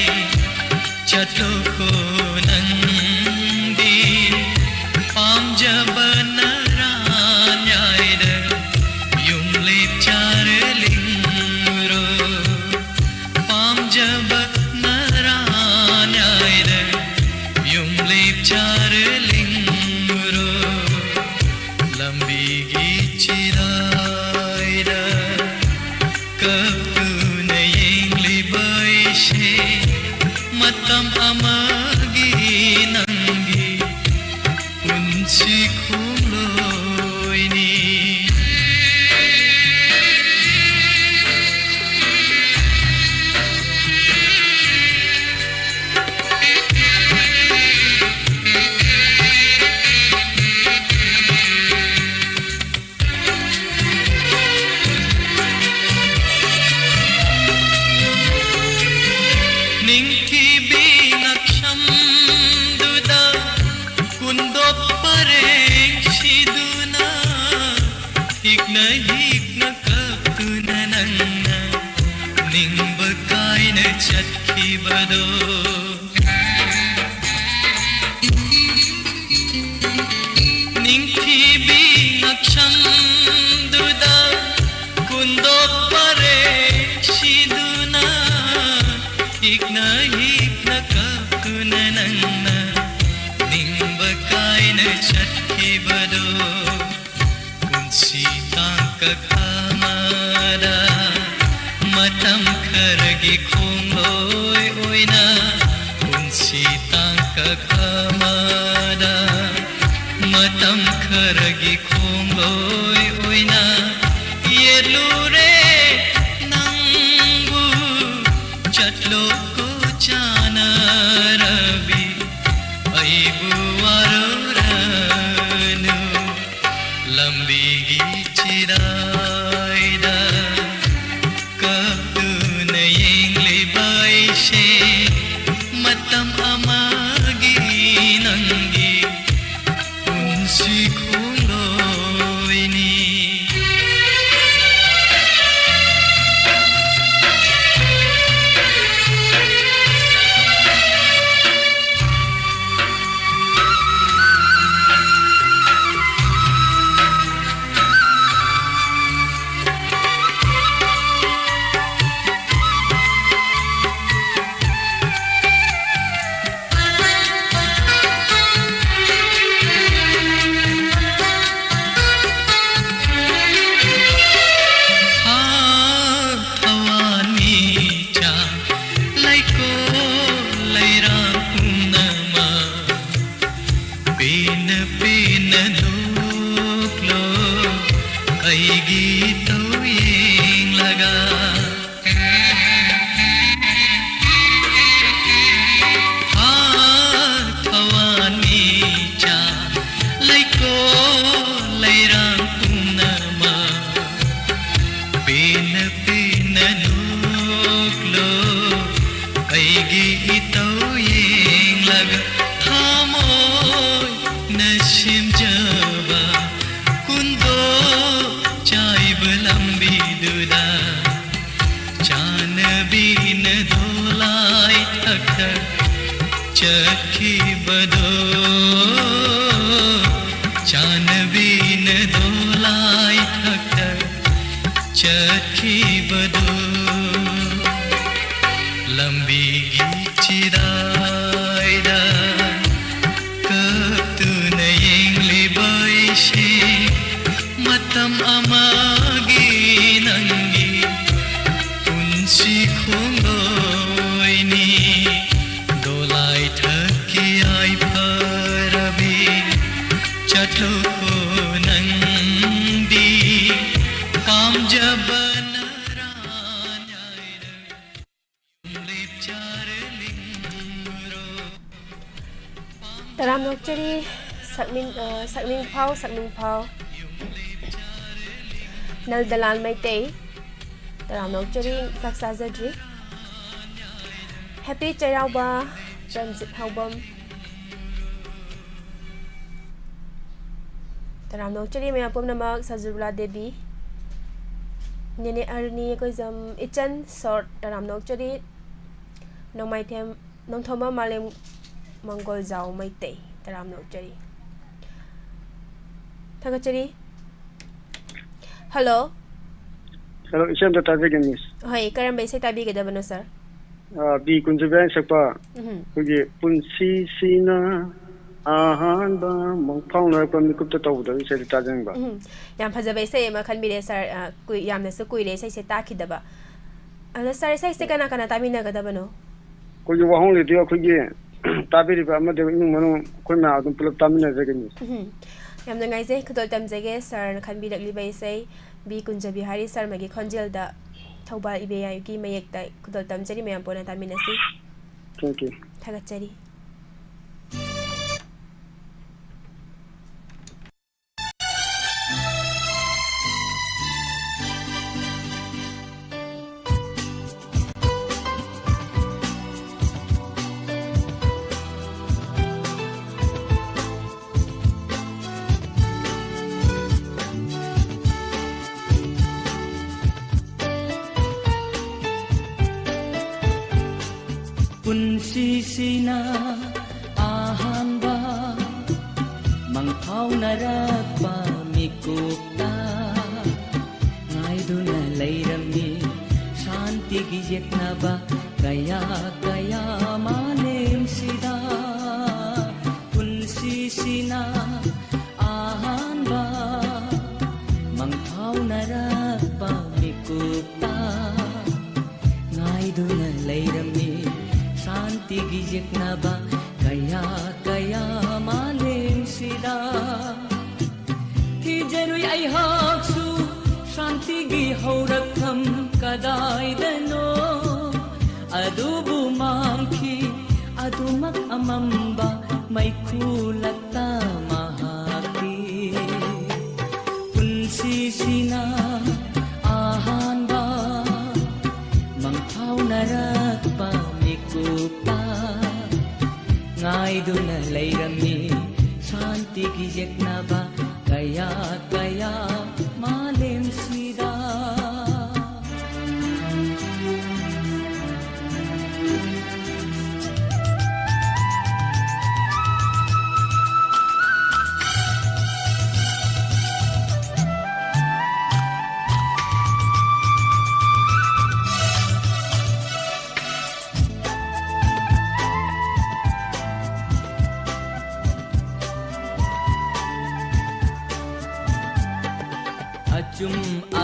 ꯆꯠꯊꯣꯛꯈꯣ ꯅꯪꯗꯤ ꯄꯥꯝꯖꯕ ꯅꯔꯥꯟ ꯌꯥꯏꯗ ꯌꯨꯝ ꯂꯦꯞꯆꯔ ꯂꯤꯡꯉꯨꯔꯣ꯫ ꯄꯥꯝꯖꯕ ꯅꯔꯥꯟ ꯌꯥꯏꯗ ꯌꯨꯝ ꯂꯦꯞꯆꯔ ꯂꯤꯡꯉꯨꯔꯣ꯫ ꯂꯝꯕꯤꯒꯤ ꯆꯤꯔꯥꯏꯗ ꯀꯞꯇꯨꯅ ꯌꯦꯡꯂꯤꯕ ꯑꯩꯁꯦ ꯃꯇꯝ ꯑꯃꯒꯤ ꯅꯪꯒꯤ ꯄꯨꯟꯁꯤ ꯈꯣꯡꯂꯣꯏꯅꯤ꯫ ꯅꯤꯡꯕ ꯀꯥꯏꯅ ꯆꯠꯈꯤꯕꯗꯣ꯫ ꯅꯤꯡꯊꯤꯕꯤ ꯉꯛꯁꯪꯗꯨꯗ ꯀꯨꯟꯗꯣꯛ ꯄꯔꯦꯡ ꯁꯤꯗꯨꯅ ꯍꯤꯛꯅ ꯍꯤꯛꯅ ꯀꯞꯇꯨꯅ ꯅꯪꯅ ꯅꯤꯡꯕ ꯀꯥꯏꯅ ꯆꯠꯈꯤꯕꯗꯣ꯫ ꯄꯨꯟꯁꯤ ꯇꯥꯡꯀꯛ ꯑꯃꯗ ꯃꯇꯝ ꯈꯔꯒꯤ ꯈꯣꯡꯂꯣꯏ ꯑꯣꯏꯅ, ꯄꯨꯟꯁꯤ ꯇꯥꯡꯀꯛ ꯑꯃꯗ ꯃꯇꯝ ꯈꯔꯒꯤ ꯈꯣꯡꯂꯣꯏ ꯑꯣꯏꯅ ꯌꯦꯠꯂꯨꯔꯦ ꯅꯪꯕꯨ꯫ ꯆꯠꯂꯣꯀꯣ ꯆꯥꯅꯔꯕꯤ, ꯑꯩꯕꯨ ꯋꯥꯔꯧꯔꯅꯨ꯫ ꯂꯝꯕꯤꯒꯤ ꯆꯤꯔꯥꯏꯗ ꯀꯞꯇꯨꯅ ꯌꯦꯡꯂꯤꯕ ꯑꯩꯁꯦ ꯃꯇꯝ ꯑꯃꯒꯤ ꯅꯪꯒꯤ ꯄꯨꯟꯁꯤ ꯈꯣꯡꯂꯣꯏꯅꯤ꯫ ꯊꯋꯥꯟꯃꯤꯆꯥꯛ ꯂꯩꯀꯣꯜ ꯂꯩꯔꯥꯡ ꯄꯨꯝꯅꯃꯛ ꯄꯦꯟꯅ ꯄꯦꯟꯅ ꯅꯣꯛꯂꯣ ꯑꯩꯒꯤ ꯏꯇꯧ ꯌꯦꯡꯂꯒ꯫ ꯊꯋꯥꯟꯃꯤꯆꯥꯛ ꯂꯩꯀꯣꯜ ꯂꯩꯔꯥꯡ ꯄꯨꯝꯅꯃꯛ ꯄꯦꯟꯅ ꯄꯦꯟꯅ ꯅꯣꯛꯂꯣ ꯑꯩꯒꯤ ꯏꯇꯧ ꯌꯦꯡꯂꯒ꯫ ꯊꯃꯣꯏꯅ ꯁꯦꯝꯖꯕ ꯀꯨꯟꯗꯣ ꯆꯥꯏꯕ ꯂꯝꯕꯤꯗꯨꯗ ꯆꯥꯟ ꯆꯠꯈꯤꯕꯗꯣ, ꯆꯥꯟꯅꯕꯤꯅ ꯗꯣꯂꯥꯏ ꯊꯛꯇ ꯆꯠꯈꯤꯕꯗꯣ, ꯂꯝꯕꯤꯒꯤ ꯆꯤꯔꯥꯏꯗ ꯀꯞꯇꯨꯅ ꯌꯦꯡꯂꯤꯕ ꯑꯩꯁꯦ ꯃꯇꯝ ꯑꯃꯒꯤ ꯅꯪꯒꯤ ꯄꯨꯟꯁꯤ ꯈꯣꯡꯂꯣꯏꯅꯤ꯫ ꯗꯣꯂꯥꯏ ꯊꯛꯀꯤ ꯌꯥꯏꯐꯔꯕꯤ ꯆꯠꯂꯣꯀꯣ ꯅꯪꯗꯤ ꯄꯥꯝꯖꯕ ꯅꯔꯥꯟ ꯍꯥꯏꯔ ꯂꯦꯞꯆꯔ ꯂꯤꯡꯉꯨꯔꯣ꯫ ꯇꯔꯥꯝꯅ ꯑꯣꯛꯆꯔꯤ, ꯁꯛꯅꯤꯡ-, ꯑ, ꯁꯛꯅꯤꯡꯐꯥꯎ, ꯁꯛꯅꯤꯡꯐꯥꯎ꯫ ꯅꯜꯗꯂꯥꯜ ꯃꯩꯇꯩ, ꯇꯔꯥꯝꯅ ꯑꯣꯛꯆꯔꯤ, ꯆꯥꯛ ꯆꯥꯖꯗ꯭ꯔꯤ꯫ Happy ꯆꯩꯔꯥꯎꯕ, ꯄ꯭ꯔꯟꯖꯤꯠ ꯍꯥꯎꯕꯝ꯫ ꯇꯔꯥꯝꯅ ꯑꯣꯛꯆꯔꯤ ꯃꯌꯥꯝ ꯄꯨꯝꯅꯃꯛ, ꯁꯖꯨꯔꯨꯂꯥ ꯗꯦꯕꯤ, ꯅꯦꯅꯦ ꯑꯔꯅꯤ ꯑꯩꯈꯣꯏꯖꯝ, ꯏꯆꯟ ꯁꯣꯔꯠ, ꯇꯔꯥꯝꯅ ꯑꯣꯛꯆꯔꯤ꯫ ꯅꯣꯡꯃꯥꯏꯊꯦꯝ ꯅꯣꯡꯊꯣꯝꯕ ꯃꯥꯂꯦꯝ ꯃꯪꯒꯣꯜꯖꯥꯎ ꯃꯩꯇꯩ, ꯇꯔꯥꯝꯅ ꯑꯣꯛꯆꯔꯤ꯫ ꯊꯥꯒꯠꯆꯔꯤ꯫ Hello꯫ Hello, ꯏꯆꯦ ꯑꯝꯇ ꯇꯥꯖꯒꯦ, Miss꯫ ꯍꯣꯏ, ꯀꯔꯝꯕ ꯏꯁꯩ ꯇꯥꯕꯤꯒꯗꯕꯅꯣ, sir? ꯑꯥ, ꯕꯤ ꯀꯨꯟꯖꯕꯤꯍꯥꯔꯤꯅ ꯁꯛꯄ ꯎꯝꯍꯨꯝ꯫ ꯑꯩꯈꯣꯏꯒꯤ ꯄꯨꯟꯁꯤꯁꯤꯅ ꯑꯍꯥꯟꯕ ꯃꯪꯐꯥꯎꯅꯔꯛꯄ ꯃꯤꯀꯨꯞꯇ ꯇꯧꯕꯗꯣ ꯏꯁꯩꯗꯣ ꯇꯥꯖꯅꯤꯡꯕ꯫ ꯎꯝꯍꯨꯝ꯫ ꯌꯥꯝ ꯐꯖꯕ ꯏꯁꯩ ꯑꯃ ꯈꯟꯕꯤꯔꯦ, sir꯫ ꯑꯥ, ꯀꯨꯏ-, ꯌꯥꯝꯅꯁꯨ ꯀꯨꯏꯔꯦ ꯏꯁꯩꯁꯦ ꯇꯥꯈꯤꯗꯕ꯫ ꯑꯗꯣ sir, ꯏꯁꯩꯁꯦ ꯀꯅꯥ ꯀꯅꯥ ꯇꯥꯃꯤꯟꯅꯒꯗꯕꯅꯣ? ꯑꯩꯈꯣꯏꯒꯤ ꯋꯥꯍꯣꯡ ꯂꯩꯗꯨ ꯑꯩꯈꯣꯏꯒꯤ ꯇꯥꯕꯤꯔꯤꯕ ꯑꯃꯗꯤ ꯏꯃꯨꯡ ꯃꯅꯨꯡ ꯑꯩꯈꯣꯏ ꯃꯌꯥꯝ ꯑꯗꯨꯝ ꯄꯨꯂꯞ ꯇꯥꯃꯤꯟꯅꯖꯒꯅꯤ꯫ ꯎꯝꯍꯨꯝ꯫ ꯌꯥꯝ ꯅꯨꯡꯉꯥꯏꯖꯩ, ꯈꯨꯗꯣꯜ ꯇꯝꯖꯒꯦ sirꯅ ꯈꯟꯕꯤꯔꯛꯂꯤꯕ ꯏꯁꯩ ꯕꯤ ꯀꯨꯟꯖꯕꯤꯍꯥꯔꯤ ꯁꯔꯃꯒꯤ ꯈꯣꯟꯖꯦꯜꯗ ꯊꯧꯕꯥꯜ ꯏꯕꯦꯌꯥꯏꯒꯤ ꯃꯌꯦꯛꯇ ꯈꯨꯗꯣꯜ ꯇꯝꯖꯔꯤ, ꯃꯌꯥꯝ ꯄꯨꯟꯅ ꯇꯥꯃꯤꯟꯅꯁꯤ꯫ Thank you꯫ ꯊꯥꯒꯠꯆꯔꯤ꯫ ꯄꯨꯟꯁꯤꯁꯤꯅ ꯑꯍꯥꯟꯕ ꯃꯪꯐꯥꯎꯅꯔꯛꯄ ꯃꯤꯀꯨꯞꯇ ꯉꯥꯏꯗꯨꯅ ꯂꯩꯔꯝꯃꯤ ꯁꯥꯟꯇꯤꯒꯤ ꯌꯦꯛꯅꯕ ꯀꯌꯥ ꯀꯌꯥ ꯃꯥꯂꯦꯝꯁꯤꯗ꯫ ꯄꯨꯟꯁꯤꯁꯤꯅ ꯑꯍꯥꯟꯕ ꯃꯪꯐꯥꯎꯅꯔꯛꯄ ꯃꯤꯀꯨꯞꯇ ꯉꯥꯏꯗꯨꯅ ꯂꯩꯔꯝꯃꯤ ꯁꯥꯟꯇꯤꯒꯤ ꯌꯦꯛꯅꯕ ꯀꯌꯥ ꯀꯌꯥ ꯃꯥꯂꯦꯝꯁꯤꯗ꯫ ꯊꯤꯖꯔꯨꯏ ꯑꯩꯍꯥꯛꯁꯨ ꯁꯥꯟꯇꯤꯒꯤ ꯍꯧꯔꯛꯐꯝ ꯀꯗꯥꯏꯗꯅꯣ, ꯑꯗꯨꯕꯨ ꯃꯥꯡꯈꯤ ꯑꯗꯨꯃꯛ ꯑꯃꯝꯕ ꯃꯩꯈꯨ ꯂꯛꯇ ꯃꯍꯥꯛꯀꯤ꯫ ꯄꯨꯟꯁꯤꯁꯤꯅ ꯑꯍꯥꯟꯕ ꯃꯪꯐꯥꯎꯅꯔꯛꯄ ꯃꯤꯀꯨꯞꯇ ꯉꯥꯏꯗꯨꯅ ꯂꯩꯔꯝꯃꯤ ꯁꯥꯟꯇꯤꯒꯤ ꯌꯦꯛꯅꯕ ꯀꯌꯥ ꯀꯌꯥ ꯃꯥꯂꯦꯝꯁꯤꯗ꯫ ꯑꯆꯨꯝ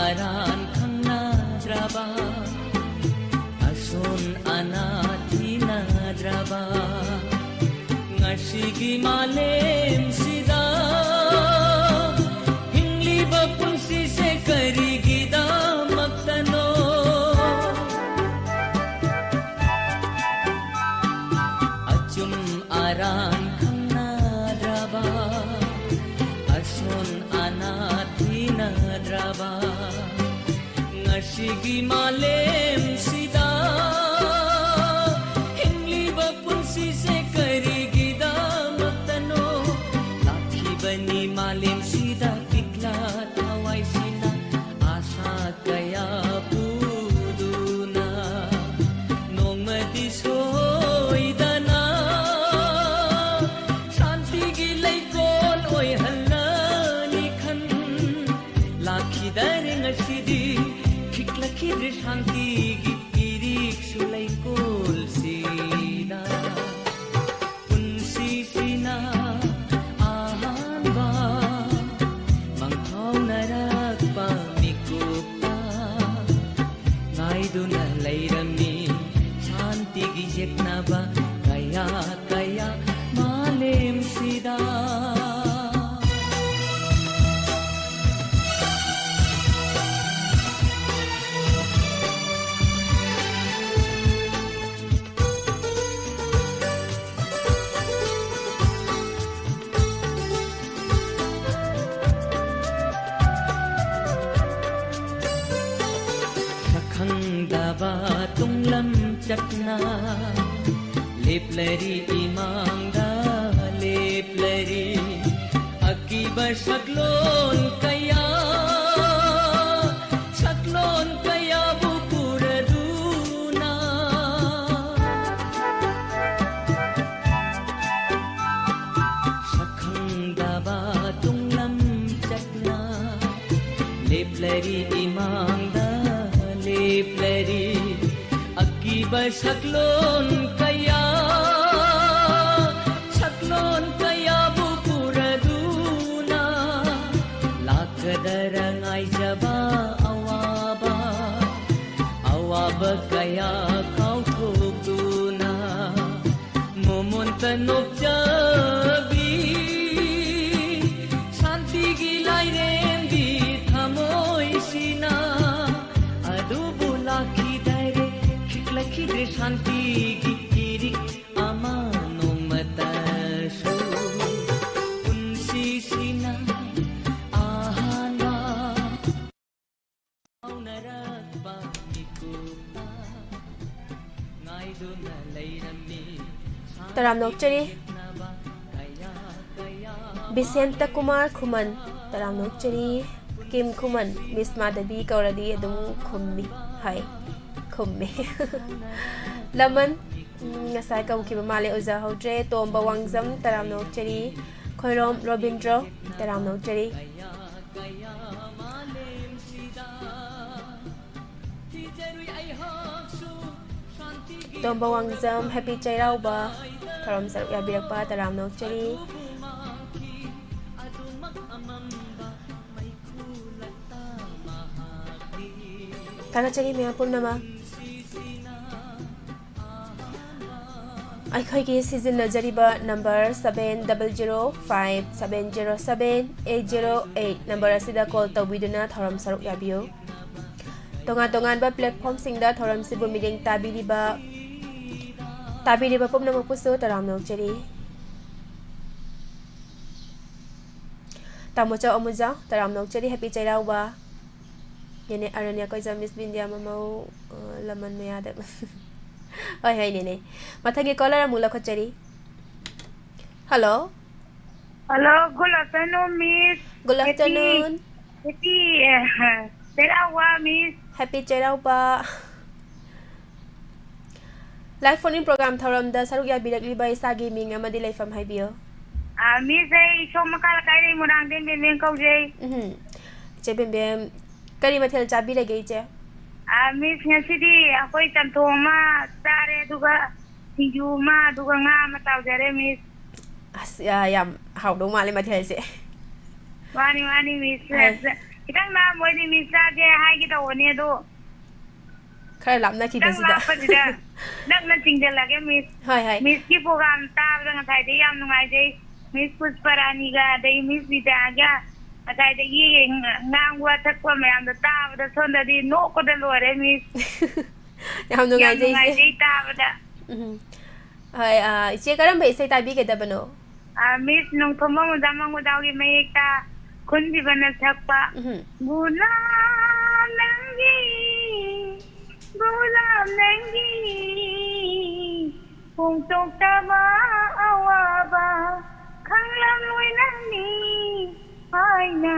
ꯑꯔꯥꯟ ꯈꯪꯅꯗ꯭ꯔꯕ, ꯑꯁꯣꯟ ꯑꯅꯥ ꯊꯤꯅꯗ꯭ꯔꯕ ꯉꯁꯤꯒꯤ ꯃꯥꯂꯦꯝꯁꯤꯗ ꯍꯤꯡꯂꯤꯕ ꯄꯨꯟꯁꯤꯁꯦ ꯀꯔꯤꯒꯤꯗꯃꯛꯇꯅꯣ? ꯑꯆꯨꯝ ꯑꯔꯥꯟ ꯈꯪꯅꯗ꯭ꯔꯕ, ꯑꯁꯣꯟ ꯑꯅꯥ ꯊꯤꯅꯗ꯭ꯔꯕ ꯉꯁꯤꯒꯤ ꯃꯥꯂꯦꯝꯁꯤꯗ ꯍꯤꯡꯂꯤꯕ ꯄꯨꯟꯁꯤꯁꯦ ꯀꯔꯤꯒꯤꯗꯃꯛꯇꯅꯣ? ꯂꯥꯛꯈꯤꯕꯅꯤ ꯃꯥꯂꯦꯝꯁꯤꯗ ꯄꯤꯛꯂ ꯊꯋꯥꯏꯁꯤꯅ ꯑꯥꯁꯥ ꯀꯌꯥ ꯄꯨꯗꯨꯅ꯫ ꯅꯣꯡꯃꯗꯤ ꯁꯣꯏ ꯁꯥꯟꯇꯤꯒꯤ ꯏꯔꯤꯛꯁꯨ ꯂꯩꯀꯣꯜꯁꯤꯗ ꯄꯨꯟꯁꯤꯁꯤꯅ ꯑꯍꯥꯟꯕ ꯃꯪꯐꯥꯎꯅꯔꯛꯄ ꯃꯤꯀꯨꯞꯇ ꯉꯥꯏꯗꯨꯅ ꯂꯩꯔꯝꯃꯤ ꯁꯥꯟꯇꯤꯒꯤ ꯌꯦꯛꯅꯕ ꯀꯌꯥ ꯀꯌꯥ ꯃꯥꯂꯦꯝꯁꯤꯗ꯫ ꯁꯛꯈꯪꯗꯕ ꯇꯨꯡꯂꯝ ꯆꯠꯅ ꯂꯦꯞꯂꯔꯤ ꯏꯃꯥꯡꯗ ꯂꯦꯞꯂꯔꯤ ꯑꯀꯤꯕ ꯁꯛꯂꯣꯟ ꯀꯌꯥ, ꯁꯛꯂꯣꯟ ꯀꯌꯥꯕꯨ ꯄꯨꯔꯗꯨꯅ ꯁꯛꯈꯪꯗꯕ ꯇꯨꯡꯂꯝ ꯆꯠꯅ ꯂꯦꯞꯂꯔꯤ ꯏꯃꯥꯡꯗ ꯂꯦꯞꯂꯔꯤ ꯑꯀꯤꯕ ꯁꯛꯂꯣꯟ ꯀꯌꯥ, ꯁꯛꯂꯣꯟ ꯀꯌꯥꯕꯨ ꯄꯨꯔꯗꯨꯅ ꯂꯥꯛꯀꯗꯔ ꯉꯥꯏꯖꯕ ꯑꯋꯥꯕ, ꯑꯋꯥꯕ ꯀꯌꯥ ꯀꯥꯎꯊꯣꯛꯇꯨꯅ ꯃꯣꯃꯣꯟꯇ ꯅꯣꯛꯆꯕꯤ ꯁꯥꯟꯇꯤꯒꯤ ꯂꯥꯏꯔꯦꯝꯕꯤ ꯊꯃꯣꯏꯁꯤꯅ ꯑꯗꯨꯕꯨ ꯂꯥꯛꯈꯤꯗꯔꯦ, ꯈꯤꯛꯂꯛꯈꯤꯗ꯭ꯔꯦ ꯁꯥꯟꯇꯤꯒꯤ ꯏꯔꯤꯛ ꯑꯃ ꯅꯣꯡꯃꯇꯁꯨ꯫ ꯄꯨꯟꯁꯤꯁꯤꯅ ꯑꯍꯥꯟꯕ ꯐꯥꯎꯅꯔꯛꯄ ꯃꯤꯀꯨꯞꯇ ꯉꯥꯏꯗꯨꯅ ꯂꯩꯔꯝꯃꯤ꯫ ꯇꯔꯥꯝꯅ ꯑꯣꯛꯆꯔꯤ꯫ ꯕꯤꯁꯦꯟꯇ ꯀꯨꯃꯥꯔ ꯈꯨꯃꯟ, ꯇꯔꯥꯝꯅ ꯑꯣꯛꯆꯔꯤ꯫ ꯀꯤꯝ ꯈꯨꯃꯟ, ꯃꯤꯁ ꯃꯥꯙꯕꯤ ꯀꯧꯔꯗꯤ ꯑꯗꯨꯝ ꯈꯨꯝꯃꯤ꯫ ꯍꯣꯏ, ꯈꯨꯝꯃꯤ꯫ ꯂꯃꯟ, ꯎꯝ, ꯉꯁꯥꯏ ꯀꯧꯈꯤꯕ ꯃꯥꯜꯂꯦ, ꯎꯖꯍꯧꯗ꯭ꯔꯦ꯫ ꯇꯣꯝꯕ ꯋꯥꯡꯖꯝ, ꯇꯔꯥꯝꯅ ꯑꯣꯛꯆꯔꯤ꯫ ꯈꯣꯏꯔꯣꯝ ꯔꯣꯕꯤꯟꯗ꯭ꯔꯣ, ꯇꯔꯥꯝꯅ ꯑꯣꯛꯆꯔꯤ꯫ ꯇꯣꯝꯕ ꯋꯥꯡꯖꯝ, ꯍꯦꯄꯤ ꯆꯩꯔꯥꯎꯕ꯫ ꯊꯧꯔꯝ ꯁꯔꯨꯛ ꯌꯥꯕꯤꯔꯛꯄ ꯇꯔꯥꯝꯅ ꯑꯣꯛꯆꯔꯤ꯫ ꯊꯥꯒꯠꯆꯔꯤ ꯃꯌꯥꯝ ꯄꯨꯝꯅꯃꯛ꯫ ꯑꯩꯈꯣꯏꯒꯤ ꯁꯤꯖꯤꯟꯅꯖꯔꯤꯕ number seven double zero five seven zero seven eight zero eight number ꯑꯁꯤꯗ call ꯇꯧꯕꯤꯗꯨꯅ ꯊꯧꯔꯝ ꯁꯔꯨꯛ ꯌꯥꯕꯤꯌꯨ꯫ ꯇꯣꯉꯥꯟ ꯇꯣꯉꯥꯟꯕ platformꯁꯤꯡꯗ ꯊꯧꯔꯝꯁꯤꯕꯨ ꯃꯤꯠꯌꯦꯡ ꯇꯥꯕꯤꯔꯤꯕ, ꯇꯥꯕꯤꯔꯤꯕ ꯄꯨꯝꯅꯃꯛꯄꯨꯁꯨ ꯇꯔꯥꯝꯅ ꯑꯣꯛꯆꯔꯤ꯫ ꯇꯥꯃꯣꯆꯧ ꯑꯃꯨꯖꯥꯎ, ꯇꯔꯥꯝꯅ ꯑꯣꯛꯆꯔꯤ, ꯍꯦꯄꯤ ꯆꯩꯔꯥꯎꯕ꯫ ꯅꯦꯅꯦ ꯑꯔꯨꯅ꯭ꯌ ꯀꯣꯏꯖꯝ, ꯃꯤꯁ ꯕꯤꯟꯗ꯭ꯌꯥ ꯃꯃꯧ, ꯑ, ꯂꯃꯟ ꯃꯌꯥꯗ꯫ ꯍꯣꯏ, ꯍꯣꯏ, ꯅꯦꯅꯦ꯫ ꯃꯊꯪꯒꯤ caller ꯑꯃꯨꯛ ꯂꯧꯈꯠꯆꯔꯤ꯫ Hello꯫ Hello, good afternoon, Miss. Good afternoon. Happy, happy, uh, ꯆꯩꯔꯥꯎꯕ, Miss. Happy ꯆꯩꯔꯥꯎꯕ꯫ Live phone-in program ꯊꯧꯔꯝꯗ ꯁꯔꯨꯛ ꯌꯥꯕꯤꯔꯛꯂꯤꯕ ꯏꯁꯥꯒꯤ ꯃꯤꯡ ꯑꯃꯗꯤ ꯂꯩꯐꯝ ꯍꯥꯏꯕꯤꯌꯨ꯫ ꯑ, Miss, ꯑꯩ ꯁꯣꯝ ꯃꯈꯥ ꯂꯩꯀꯥꯏꯗꯒꯤ ꯃꯣꯏꯔꯥꯡꯗꯩ ꯕꯦꯝꯕꯦꯝ ꯀꯧꯖꯩ꯫ ꯎꯝ꯫ ꯏꯆꯦ ꯕꯦꯝꯕꯦꯝ, ꯀꯔꯤ ꯃꯊꯦꯜ ꯆꯥꯕꯤꯔꯒꯦ, ꯏꯆꯦ? ꯑ, Miss, ꯉꯁꯤꯗꯤ ꯑꯩꯈꯣꯏ ꯆꯝꯊꯣꯡ ꯑꯃ ꯆꯥꯔꯦ, ꯑꯗꯨꯒ ꯁꯤꯡꯖꯨ ꯑꯃ, ꯑꯗꯨꯒ ꯉꯥ ꯑꯃ ꯇꯥꯎꯖꯔꯦ, Miss꯫ ꯑꯁ, ꯌꯥ-, ꯌꯥꯝ ꯍꯥꯎꯗꯧ ꯃꯥꯜꯂꯦ ꯃꯊꯦꯜꯁꯦ꯫ ꯃꯥꯅꯤ, ꯃꯥꯅꯤ, Miss꯫ ꯍꯣꯏ꯫ ꯈꯤꯇꯪ ꯂꯥꯝꯃꯣꯏꯗꯤ, Miss, ꯆꯥꯒꯦ ꯍꯥꯏꯒꯦ ꯇꯧꯕꯅꯦ, ꯑꯗꯣ ꯈꯔ ꯂꯥꯞꯅꯈꯤꯕꯁꯤꯗ꯫ ꯈꯤꯇꯪ ꯂꯥꯞꯄꯁꯤꯗ ꯅꯛꯅ ꯆꯤꯡꯁꯤꯜꯂꯒꯦ, Miss꯫ ꯍꯣꯏ, ꯍꯣꯏ꯫ Miss-ꯀꯤ program ꯇꯥꯕꯗ ꯉꯁꯥꯏꯗꯩ ꯌꯥꯝ ꯅꯨꯡꯉꯥꯏꯖꯩ꯫ Miss ꯄꯨꯁꯄꯔꯥꯅꯤꯒ ꯑꯗꯩ Miss ꯕꯤꯗ꯭ꯌꯥꯒ ꯉꯁꯥꯏꯗꯒꯤ ꯉꯥꯡꯕ ꯁꯛꯄ ꯃꯌꯥꯝꯗꯣ ꯇꯥꯕꯗ ꯁꯣꯝꯗꯗꯤ ꯅꯣꯛꯄꯗ ꯂꯣꯏꯔꯦ, Miss꯫ ꯌꯥꯝ ꯌꯥꯝ ꯅꯨꯡꯉꯥꯏꯖꯩ, ꯏꯆꯦ꯫ ꯅꯨꯡꯉꯥꯏꯖꯩ ꯇꯥꯕꯗ꯫ ꯎꯝ꯫ ꯍꯣꯏ, ꯑ, ꯏꯆꯦ ꯀꯔꯝꯕ ꯏꯁꯩ ꯇꯥꯕꯤꯒꯗꯕꯅꯣ? ꯑ, Miss ꯅꯣꯡꯊꯣꯝꯕꯝ ꯑꯣꯖꯥ ꯃꯪꯒꯣꯜꯗꯥꯎꯒꯤ ꯃꯌꯦꯛꯇ ꯈꯨꯟꯖꯤꯕꯅ ꯁꯛꯄ꯫ ꯎꯝ꯫ ꯒꯨꯂꯥꯞ ꯅꯪꯒꯤ, ꯒꯨꯂꯥꯞ ꯅꯪꯒꯤ, ꯐꯣꯡꯗꯣꯛꯇꯕ ꯑꯋꯥꯕ ꯈꯪꯂꯝꯂꯣꯏ ꯅꯪꯅꯤ ꯍꯥꯏꯅ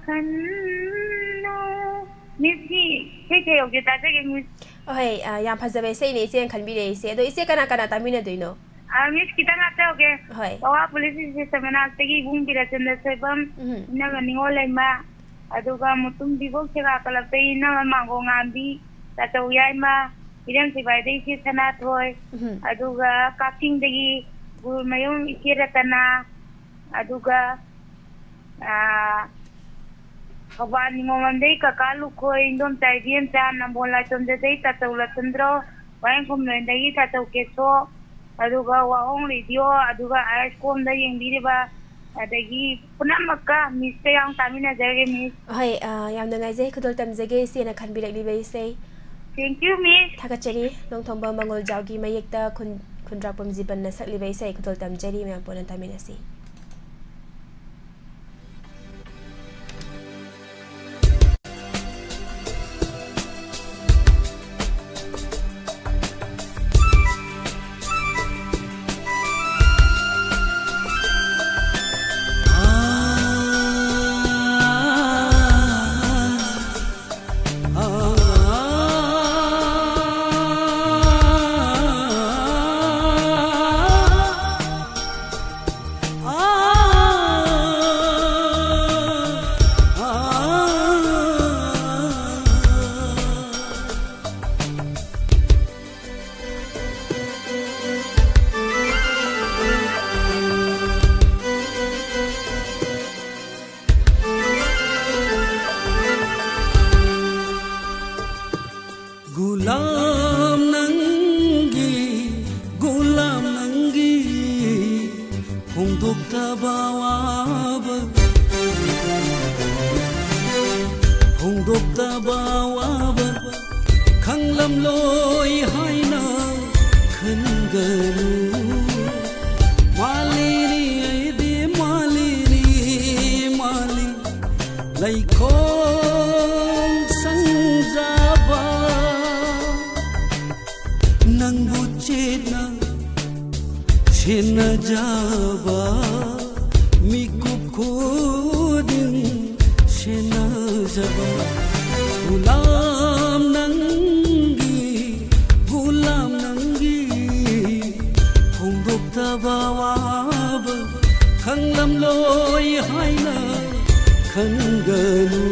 ꯈꯟꯅꯨ꯫ Miss-ꯀꯤ ꯏꯁꯩ ꯀꯩ ꯌꯧꯒꯦ ꯇꯥꯖꯒꯦ, Miss꯫ ꯑꯍꯣꯏ, ꯑ, ꯌꯥꯝ ꯐꯖꯕ ꯏꯁꯩꯅꯦ ꯏꯆꯦꯅ ꯈꯟꯕꯤꯔꯛꯏꯁꯦ꯫ ꯑꯗꯣ ꯏꯆꯦ ꯀꯅꯥ ꯀꯅꯥ ꯇꯥꯃꯤꯟꯅꯗꯣꯏꯅꯣ? ꯑ, Miss, ꯈꯤꯇꯪ ꯍꯥꯞꯆꯍꯧꯒꯦ꯫ ꯍꯣꯏ꯫ ꯀꯛꯋꯥ police station ꯃꯅꯥꯛꯇꯒꯤ ꯏꯕꯨꯡ ꯕꯤꯔꯆꯟꯗ꯭ꯔ ꯁꯣꯏꯕꯝ, ꯎꯝ꯫ ꯏꯅꯝꯃ ꯅꯤꯉꯣꯜ ꯂꯩꯃ, ꯑꯗꯨꯒ ꯃꯨꯇꯨꯝ ꯚꯤꯚꯣꯛ ꯁꯦꯒꯥ club-ꯇꯒꯤ ꯏꯅꯝꯃ ꯃꯥꯡꯒꯣꯜ ꯉꯥꯟꯕꯤ, ꯇꯥꯆꯧ ꯌꯥꯏꯃ, ꯏꯔꯦꯝ ꯁꯤꯕꯥꯏꯗꯒꯤ ꯏꯆꯦ ꯁꯅꯥꯊꯣꯏ, ꯎꯝ꯫ ꯑꯗꯨꯒ ꯀꯛꯆꯤꯡꯗꯒꯤ ꯒꯨꯔꯨꯃꯌꯨꯝ ꯏꯆꯦ ꯔꯇꯅꯥ, ꯑꯗꯨꯒ, ꯑꯥ, ꯊꯧꯕꯥꯜ ꯅꯤꯉꯣꯝꯕꯝꯗꯒꯤ ꯀꯀꯥ ꯂꯨꯈꯣꯏ, ꯏꯟꯗꯣꯝꯆꯥ ꯏꯕꯦꯝꯆꯥ, ꯅꯝꯕꯣꯜ ꯂꯥꯏꯇꯣꯝꯖꯗꯒꯤ ꯇꯥꯆꯧ ꯂꯁꯟꯗ꯭ꯔꯣ, ꯋꯥꯍꯦꯡꯈꯣꯝ ꯂꯣꯏꯗꯒꯤ ꯇꯥꯆꯧ ꯀꯦꯁꯣ, ꯑꯗꯨꯒ ꯋꯥꯍꯣꯡ ꯔꯦꯗꯤꯑꯣ, ꯑꯗꯨꯒ ꯑꯥꯏ ꯑꯦꯁ ꯀꯣꯝꯗ ꯌꯦꯡꯕꯤꯔꯤꯕ, ꯑꯗꯒꯤ ꯄꯨꯝꯅꯃꯛꯀ ꯃꯤꯁꯀ ꯌꯥꯝ ꯇꯥꯃꯤꯟꯅꯖꯔꯒꯦ, ꯃꯤꯁ꯫ ꯍꯣꯏ, ꯑ, ꯌꯥꯝ ꯅꯨꯡꯉꯥꯏꯖꯩ ꯈꯨꯗꯣꯜ ꯇꯝꯖꯒꯦ ꯏꯆꯦꯅ ꯈꯟꯕꯤꯔꯛꯂꯤꯕ ꯏꯁꯩ꯫ Thank you, ꯃꯤꯁ꯫ ꯊꯥꯒꯠꯆꯔꯤ꯫ ꯅꯣꯡꯊꯣꯝꯕꯝ ꯃꯉꯣꯜꯖꯥꯎꯒꯤ ꯃꯌꯦꯛꯇ ꯈꯨꯟ-, ꯈꯨꯟꯗ꯭ꯔꯥꯛꯄꯝ ꯖꯤꯕꯟꯅ ꯁꯛꯂꯤꯕ ꯏꯁꯩ ꯈꯨꯗꯣꯜ ꯇꯝꯖꯔꯤ, ꯃꯌꯥꯝ ꯄꯨꯟꯅ ꯇꯥꯃꯤꯟꯅꯁꯤ꯫ ꯒꯨꯂꯥꯝ ꯅꯪꯒꯤ, ꯒꯨꯂꯥꯝ ꯅꯪꯒꯤ ꯐꯣꯡꯗꯣꯛꯇꯕ ꯋꯥꯕ, ꯐꯣꯡꯗꯣꯛꯇꯕ ꯋꯥꯕ ꯈꯪꯂꯝꯂꯣꯏ ꯍꯥꯏꯅ ꯈꯟꯒꯅꯨ꯫ ꯃꯥꯂꯤꯅꯤ ꯑꯩꯗꯤ ꯃꯥꯂꯤꯅꯤ, ꯃꯥꯂꯤ ꯂꯩꯈꯣꯝ ꯁꯪꯖꯕ, ꯅꯪꯕꯨ ꯆꯦꯠꯅ ꯁꯦꯟꯅꯖꯕ, ꯃꯤꯀꯨꯞ ꯈꯨꯗꯤꯡ ꯁꯦꯟꯅꯖꯕ꯫ ꯒꯨꯂꯥꯝ ꯅꯪꯒꯤ, ꯒꯨꯂꯥꯝ ꯅꯪꯒꯤ ꯐꯣꯡꯗꯣꯛꯇꯕ ꯋꯥꯕ ꯈꯪꯂꯝꯂꯣꯏ ꯍꯥꯏꯅ ꯈꯟꯒꯅꯨ꯫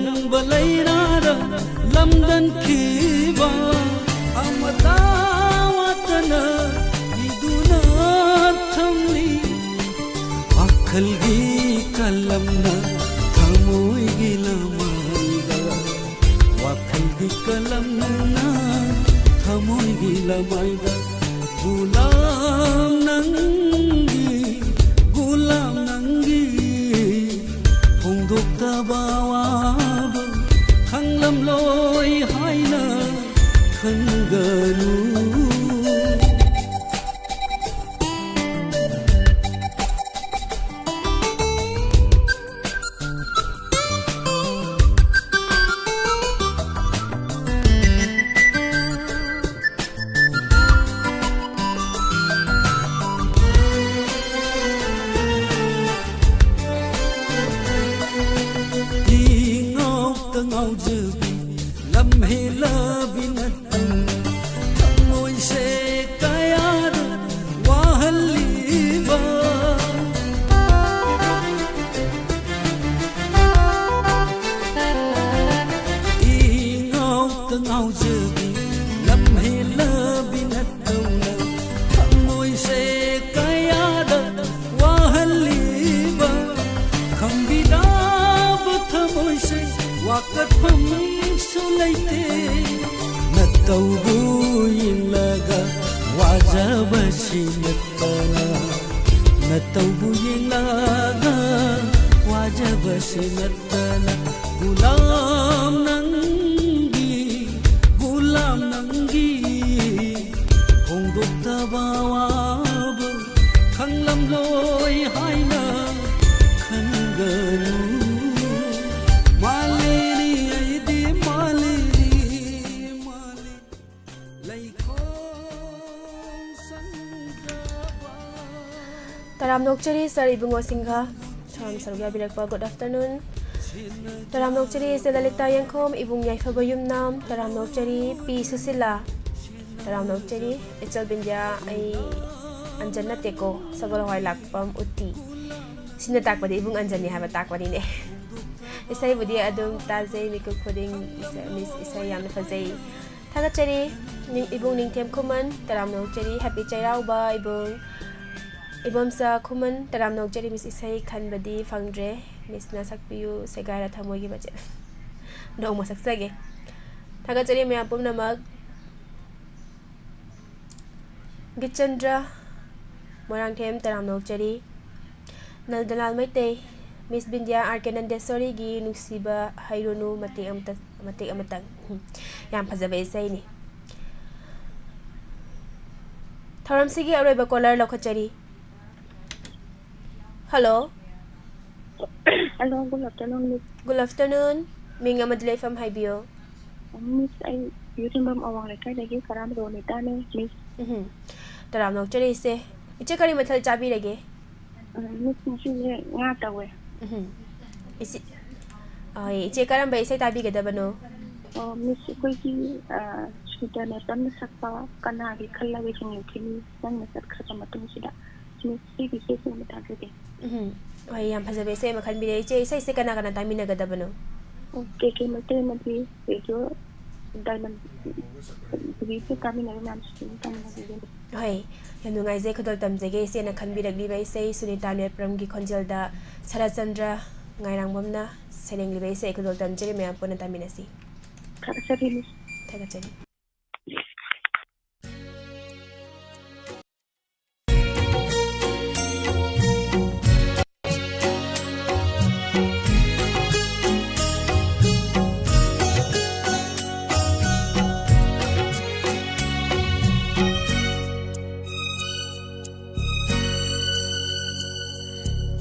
ꯅꯪꯕ ꯂꯩꯔꯥꯔ ꯂꯝꯗꯟꯈꯤꯕ ꯑꯃꯇ ꯋꯥꯠꯇꯅ ꯏꯗꯨꯅ ꯊꯝꯂꯤ꯫ ꯋꯥꯈꯜꯒꯤ ꯀꯂꯝꯅ ꯊꯃꯣꯏꯒꯤ ꯂꯃꯥꯏꯗ, ꯋꯥꯈꯜꯒꯤ ꯀꯂꯝꯅ ꯊꯃꯣꯏꯒꯤ ꯂꯃꯥꯏꯗ, ꯒꯨꯂꯥꯝ ꯅꯪꯒꯤ, ꯒꯨꯂꯥꯝ ꯅꯪꯒꯤ ꯐꯣꯡꯗꯣꯛꯇꯕ ꯋꯥꯕ ꯈꯪꯂꯝꯂꯣꯏ ꯍꯥꯏꯅ ꯈꯟꯒꯅꯨ꯫ ꯉꯥꯎꯇ ꯉꯥꯎꯖꯕꯤ ꯂꯝꯍꯦꯜꯂꯕꯤ ꯅꯠꯇꯅ ꯊꯃꯣꯏꯁꯦ ꯀꯌꯥꯗ ꯋꯥꯍꯜꯂꯤꯕ꯫ ꯏ ꯉꯥꯎꯇ ꯉꯥꯎꯖꯕꯤ ꯂꯝꯍꯦꯜꯂꯕꯤ ꯅꯠꯇꯧꯅ ꯊꯃꯣꯏꯁꯦ ꯀꯌꯥꯗ ꯋꯥꯍꯜꯂꯤꯕ꯫ ꯈꯪꯕꯤꯗꯕ ꯊꯃꯣꯏꯁꯦ ꯋꯥꯀꯠꯐꯝꯁꯨ ꯂꯩꯇꯦ꯫ ꯅꯠꯇꯧꯕꯨ ꯌꯦꯡꯂꯒ ꯋꯥꯖꯕꯁꯤ ꯅꯠꯇꯅ, ꯅꯠꯇꯧꯕꯨ ꯌꯦꯡꯂꯒ ꯋꯥꯖꯕꯁꯤ ꯅꯠꯇꯅ, ꯒꯨꯂꯥꯝ ꯅꯪꯒꯤ, ꯒꯨꯂꯥꯝ ꯅꯪꯒꯤ ꯐꯣꯡꯗꯣꯛꯇꯕ ꯋꯥꯕ ꯈꯪꯂꯝꯂꯣꯏ ꯍꯥꯏꯅ ꯈꯟꯒꯅꯨ꯫ ꯃꯥꯂꯦꯔꯤ ꯑꯩꯗꯤ ꯃꯥꯂꯦꯔꯤ, ꯃꯥꯂꯦꯔꯤ꯫ ꯇꯔꯥꯝꯅ ꯑꯣꯛꯆꯔꯤ ꯁꯥꯔ ꯏꯕꯨꯡꯉꯣ ꯁꯤꯡꯍ, ꯁꯣꯔꯝ ꯁꯔꯨꯛ ꯌꯥꯕꯤꯔꯛꯄ꯫ Good afternoon꯫ ꯇꯔꯥꯝꯅ ꯑꯣꯛꯆꯔꯤ ꯏꯆꯦ ꯂꯂꯤꯇꯥ ꯌꯦꯡꯈꯣꯝ, ꯏꯕꯨꯡ ꯌꯥꯏꯐꯕ ꯌꯨꯝꯅꯥꯝ, ꯇꯔꯥꯝꯅ ꯑꯣꯛꯆꯔꯤ ꯄꯤ ꯁꯨꯁꯤꯂꯥ, ꯇꯔꯥꯝꯅ ꯑꯣꯛꯆꯔꯤ ꯑꯦꯆꯜ ꯕꯤꯟꯗ꯭ꯌꯥ꯫ ꯑꯩ ꯑꯟꯖꯟ ꯅꯠꯇꯦꯀꯣ, ꯁꯒꯣꯜ ꯍꯋꯥꯏ ꯂꯥꯛꯄꯝ ꯎꯇꯤ꯫ ꯁꯤꯅ ꯇꯥꯛꯄꯗꯤ ꯏꯕꯨꯡ ꯑꯟꯖꯟꯅꯤ ꯍꯥꯏꯕ ꯇꯥꯛꯄꯅꯤꯅꯦ꯫ ꯏꯁꯩꯕꯨꯗꯤ ꯑꯗꯨꯝ ꯇꯥꯖꯩ, ꯃꯤꯀꯨꯞ ꯈꯨꯗꯤꯡ ꯏꯁꯩ, ꯃꯤꯁ ꯏꯁꯩ ꯌꯥꯝꯅ ꯐꯖꯩ꯫ ꯊꯥꯒꯠꯆꯔꯤ꯫ ꯅꯤꯡ-, ꯏꯕꯨꯡ ꯅꯤꯡꯊꯦꯝ ꯈꯨꯃꯟ, ꯇꯔꯥꯝꯅ ꯑꯣꯛꯆꯔꯤ꯫ Happy ꯆꯩꯔꯥꯎꯕ ꯏꯕꯨꯡ꯫ ꯏꯕꯣꯝꯆꯥ ꯈꯨꯃꯟ, ꯇꯔꯥꯝꯅ ꯑꯣꯛꯆꯔꯤ꯫ ꯃꯤꯁ ꯏꯁꯩ ꯈꯟꯕꯗꯤ ꯐꯪꯗ꯭ꯔꯦ꯫ ꯃꯤꯁꯅ ꯁꯛꯄꯤꯌꯨ, ꯁꯦꯒꯥꯏꯔ ꯊꯃꯣꯏꯒꯤ ꯃꯆꯦꯠ꯫ ꯅꯣꯡꯃ ꯁꯛꯆꯒꯦ꯫ ꯊꯥꯒꯠꯆꯔꯤ ꯃꯌꯥꯝ ꯄꯨꯝꯅꯃꯛ꯫ ꯒꯤꯠꯆꯟꯗ꯭ꯔ ꯃꯣꯏꯔꯥꯡꯊꯦꯝ, ꯇꯔꯥꯝꯅ ꯑꯣꯛꯆꯔꯤ꯫ ꯅꯟꯗꯂꯥꯜ ꯃꯩꯇꯩ, ꯃꯤꯁ ꯕꯤꯟꯗꯤꯌꯥ ꯑꯥꯔ ꯀꯦ ꯅꯟꯗꯦꯁꯣꯔꯤꯒꯤ ꯅꯨꯡꯁꯤꯕ ꯍꯩꯔꯨꯅꯨ ꯃꯇꯦꯛ ꯑꯃꯇ, ꯃꯇꯦꯛ ꯑꯃꯇꯪ꯫ ꯌꯥꯝ ꯐꯖꯕ ꯏꯁꯩꯅꯤ꯫ ꯊꯧꯔꯝꯁꯤꯒꯤ ꯑꯔꯣꯏꯕ caller ꯂꯧꯈꯠꯆꯔꯤ꯫ Hello꯫ Hello, good afternoon, Miss꯫ Good afternoon꯫ ꯃꯤꯡ ꯑꯃꯗꯤ ꯂꯩꯐꯝ ꯍꯥꯏꯕꯤꯌꯨ꯫ Miss, ꯑꯩ ꯌꯨꯝꯕꯝ ꯑꯋꯥꯡ ꯂꯩꯀꯥꯏꯗꯒꯤ ꯀꯔꯥꯝ ꯔꯣꯅꯤꯇꯥꯅꯦ, Miss꯫ ꯎꯝ꯫ ꯇꯔꯥꯝꯅ ꯑꯣꯛꯆꯔꯤ ꯏꯆꯦ꯫ ꯏꯆꯦ ꯀꯔꯤ ꯃꯊꯦꯜ ꯆꯥꯕꯤꯔꯒꯦ? ꯑ, Miss, ꯉꯁꯤꯁꯦ ꯉꯥ ꯇꯧꯋꯦ꯫ ꯎꯝ꯫ ꯏꯆꯦ, ꯑ, ꯏꯆꯦ ꯀꯔꯝꯕ ꯏꯁꯩ ꯇꯥꯕꯤꯒꯗꯕꯅꯣ? ꯑꯣ, Miss, ꯑꯩꯈꯣꯏꯒꯤ, ꯑ, ꯁꯨꯅꯤꯇꯥ ꯅꯦꯄꯝꯅ ꯁꯛꯄ ꯀꯅꯥꯒꯤ ꯈꯜꯂꯒ ꯍꯤꯡꯂꯤꯈꯤꯅꯤ ꯅꯪꯅ ꯆꯠꯈ꯭ꯔꯕ ꯃꯇꯨꯡꯁꯤꯗ꯫ Miss, ꯁꯤꯒꯤ ꯏꯁꯩꯁꯦ ꯑꯣꯏꯅ ꯇꯥꯖꯒꯦ꯫ ꯎꯝ꯫ ꯍꯣꯏ, ꯌꯥꯝ ꯐꯖꯕ ꯏꯁꯩ ꯑꯃ ꯈꯟꯕꯤꯔꯦ꯫ ꯏꯆꯦ, ꯏꯁꯩꯁꯦ ꯀꯅꯥ ꯀꯅꯥ ꯇꯥꯃꯤꯟꯅꯒꯗꯕꯅꯣ? ꯑꯣ, ꯀꯦ ꯀꯦ ꯃꯩꯇꯩ ꯑꯃꯗꯤ ꯔꯦꯗꯤꯑꯣ ꯗꯥꯏꯃꯟ ꯇꯤꯚꯤꯗ ꯇꯥꯃꯤꯟꯅꯕ ꯃꯌꯥꯝꯁꯤꯁꯨ ꯑꯗꯨꯝ ꯇꯥꯃꯤꯟꯅꯕꯤꯒꯅꯤ꯫ ꯍꯣꯏ, ꯌꯥꯝ ꯅꯨꯡꯉꯥꯏꯖꯩ, ꯈꯨꯗꯣꯜ ꯇꯝꯖꯒꯦ ꯏꯆꯦꯅ ꯈꯟꯕꯤꯔꯛꯂꯤꯕ ꯏꯁꯩ ꯁꯨꯅꯤꯇꯥ ꯅꯦꯄ꯭ꯔꯝꯒꯤ ꯈꯣꯟꯖꯦꯜꯗ ꯁꯔꯠꯆꯟꯗ꯭ꯔ ꯉꯥꯏꯔꯥꯡꯕꯝꯅ ꯁꯩꯔꯦꯡꯂꯤꯕ ꯏꯁꯩ ꯈꯨꯗꯣꯜ ꯇꯝꯖꯔꯤ, ꯃꯌꯥꯝ ꯄꯨꯟꯅ ꯇꯥꯃꯤꯟꯅꯁꯤ꯫ ꯊꯥꯒꯠꯆꯔꯤ, Miss꯫ ꯊꯥꯒꯠꯆꯔꯤ꯫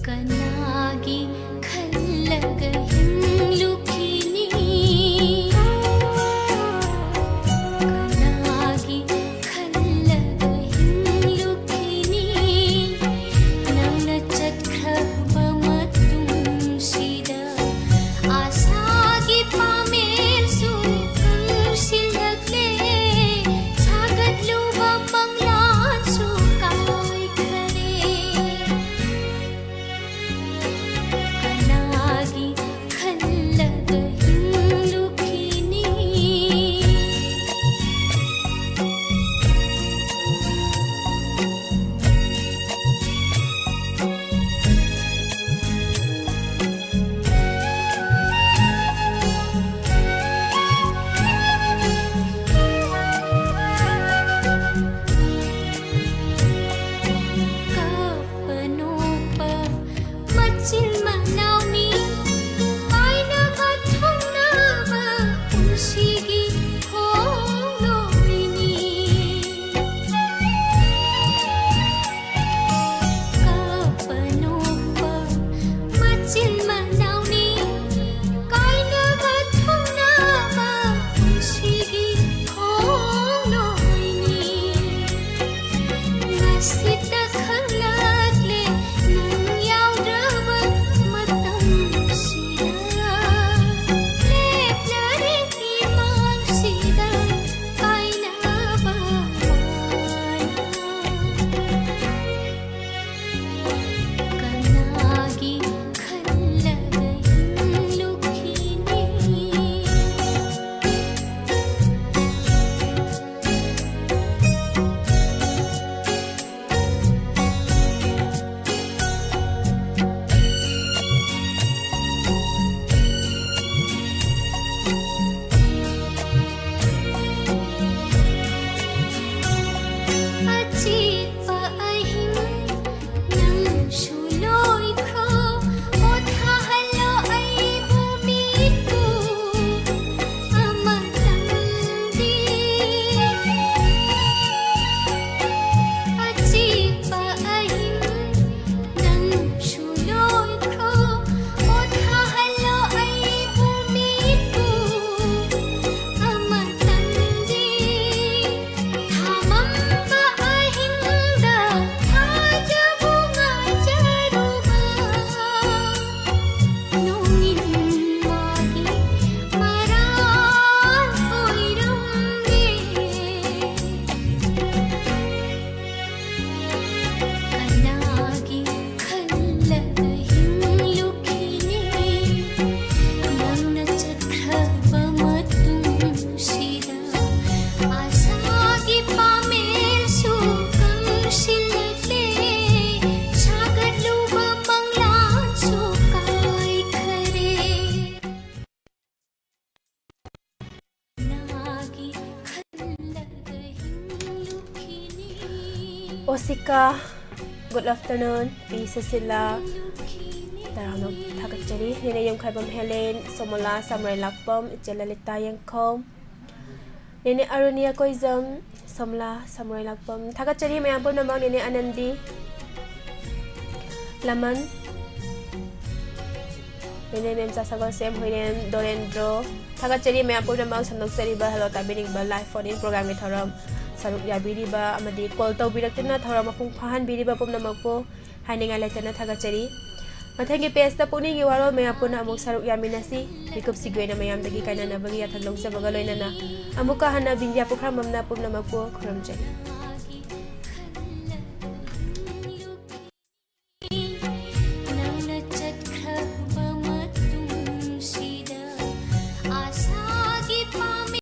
ꯀꯅꯥꯒꯤ ꯈꯜꯂꯒ ꯍꯤꯡꯂꯨꯈꯤꯅꯤ? ꯑꯣꯁꯤꯀꯥ, good afternoon꯫ ꯄꯤ ꯁꯨꯁꯤꯂꯥ, ꯇꯔꯥꯝꯅ ꯊꯥꯒꯠꯆꯔꯤ꯫ ꯅꯦꯅꯦ ꯌꯨꯝꯈꯥꯏꯕꯝ ꯍꯦꯂꯦꯟ, ꯁꯣꯃꯣꯂꯥ ꯁꯝꯔꯩ ꯂꯥꯛꯄꯝ, ꯏꯆꯦ ꯂꯂꯤꯇꯥ ꯌꯦꯡꯈꯣꯝ, ꯅꯦꯅꯦ ꯑꯔꯨꯅꯤꯌꯥ ꯀꯣꯏꯖꯝ, ꯁꯣꯃꯣꯂꯥ ꯁꯝꯔꯩ ꯂꯥꯛꯄꯝ꯫ ꯊꯥꯒꯠꯆꯔꯤ ꯃꯌꯥꯝ ꯄꯨꯝꯅꯃꯛ꯫ ꯅꯦꯅꯦ ꯑꯅꯟꯗꯤ ꯂꯃꯟ, ꯅꯦꯅꯦ ꯃꯦꯝꯆꯥ ꯁꯒꯣꯜꯁꯦꯝ ꯍꯨꯏꯔꯦꯝ ꯗꯣꯔꯦꯟꯗ꯭ꯔꯣ꯫ ꯊꯥꯒꯠꯆꯔꯤ ꯃꯌꯥꯝ ꯄꯨꯝꯅꯃꯛ ꯁꯟꯗꯣꯛꯆꯔꯤꯕ ꯍꯦꯜꯂꯣ ꯇꯥꯕꯤꯅꯤꯡꯕ live phone in programꯒꯤ ꯊꯧꯔꯝ ꯁꯔꯨꯛ ꯌꯥꯕꯤꯔꯤꯕ ꯑꯃꯗꯤ call ꯇꯧꯕꯤꯔꯛꯇꯨꯅ ꯊꯧꯔꯝ ꯃꯄꯨꯡ ꯐꯥꯍꯟꯕꯤꯔꯤꯕ ꯄꯨꯝꯅꯃꯛꯄꯨ ꯍꯥꯏꯅꯤꯡꯉꯥꯏ ꯂꯩꯇꯅ ꯊꯥꯒꯠꯆꯔꯤ꯫ ꯃꯊꯪꯒꯤ pageꯇ ꯄꯨꯛꯅꯤꯡꯒꯤ ꯋꯥꯔꯣꯜ ꯃꯌꯥꯝ ꯄꯨꯟꯅ ꯑꯃꯨꯛ ꯁꯔꯨꯛ ꯌꯥꯃꯤꯟꯅꯁꯤ꯫ ꯃꯤꯀꯨꯞꯁꯤꯒꯤ ꯑꯣꯏꯅ ꯃꯌꯥꯝꯗꯒꯤ ꯀꯥꯏꯅꯅꯕꯒꯤ ꯌꯥꯊꯪ ꯂꯧꯖꯕꯒ ꯂꯣꯏꯅꯅ ꯑꯃꯨꯛꯀ ꯍꯟꯅ ꯕꯤꯟꯗ꯭ꯌꯥ ꯄꯨꯈ꯭ꯔꯝꯕꯝꯅ ꯄꯨꯝꯅꯃꯛꯄꯨ ꯈꯨꯔꯨꯝꯖꯔꯤ꯫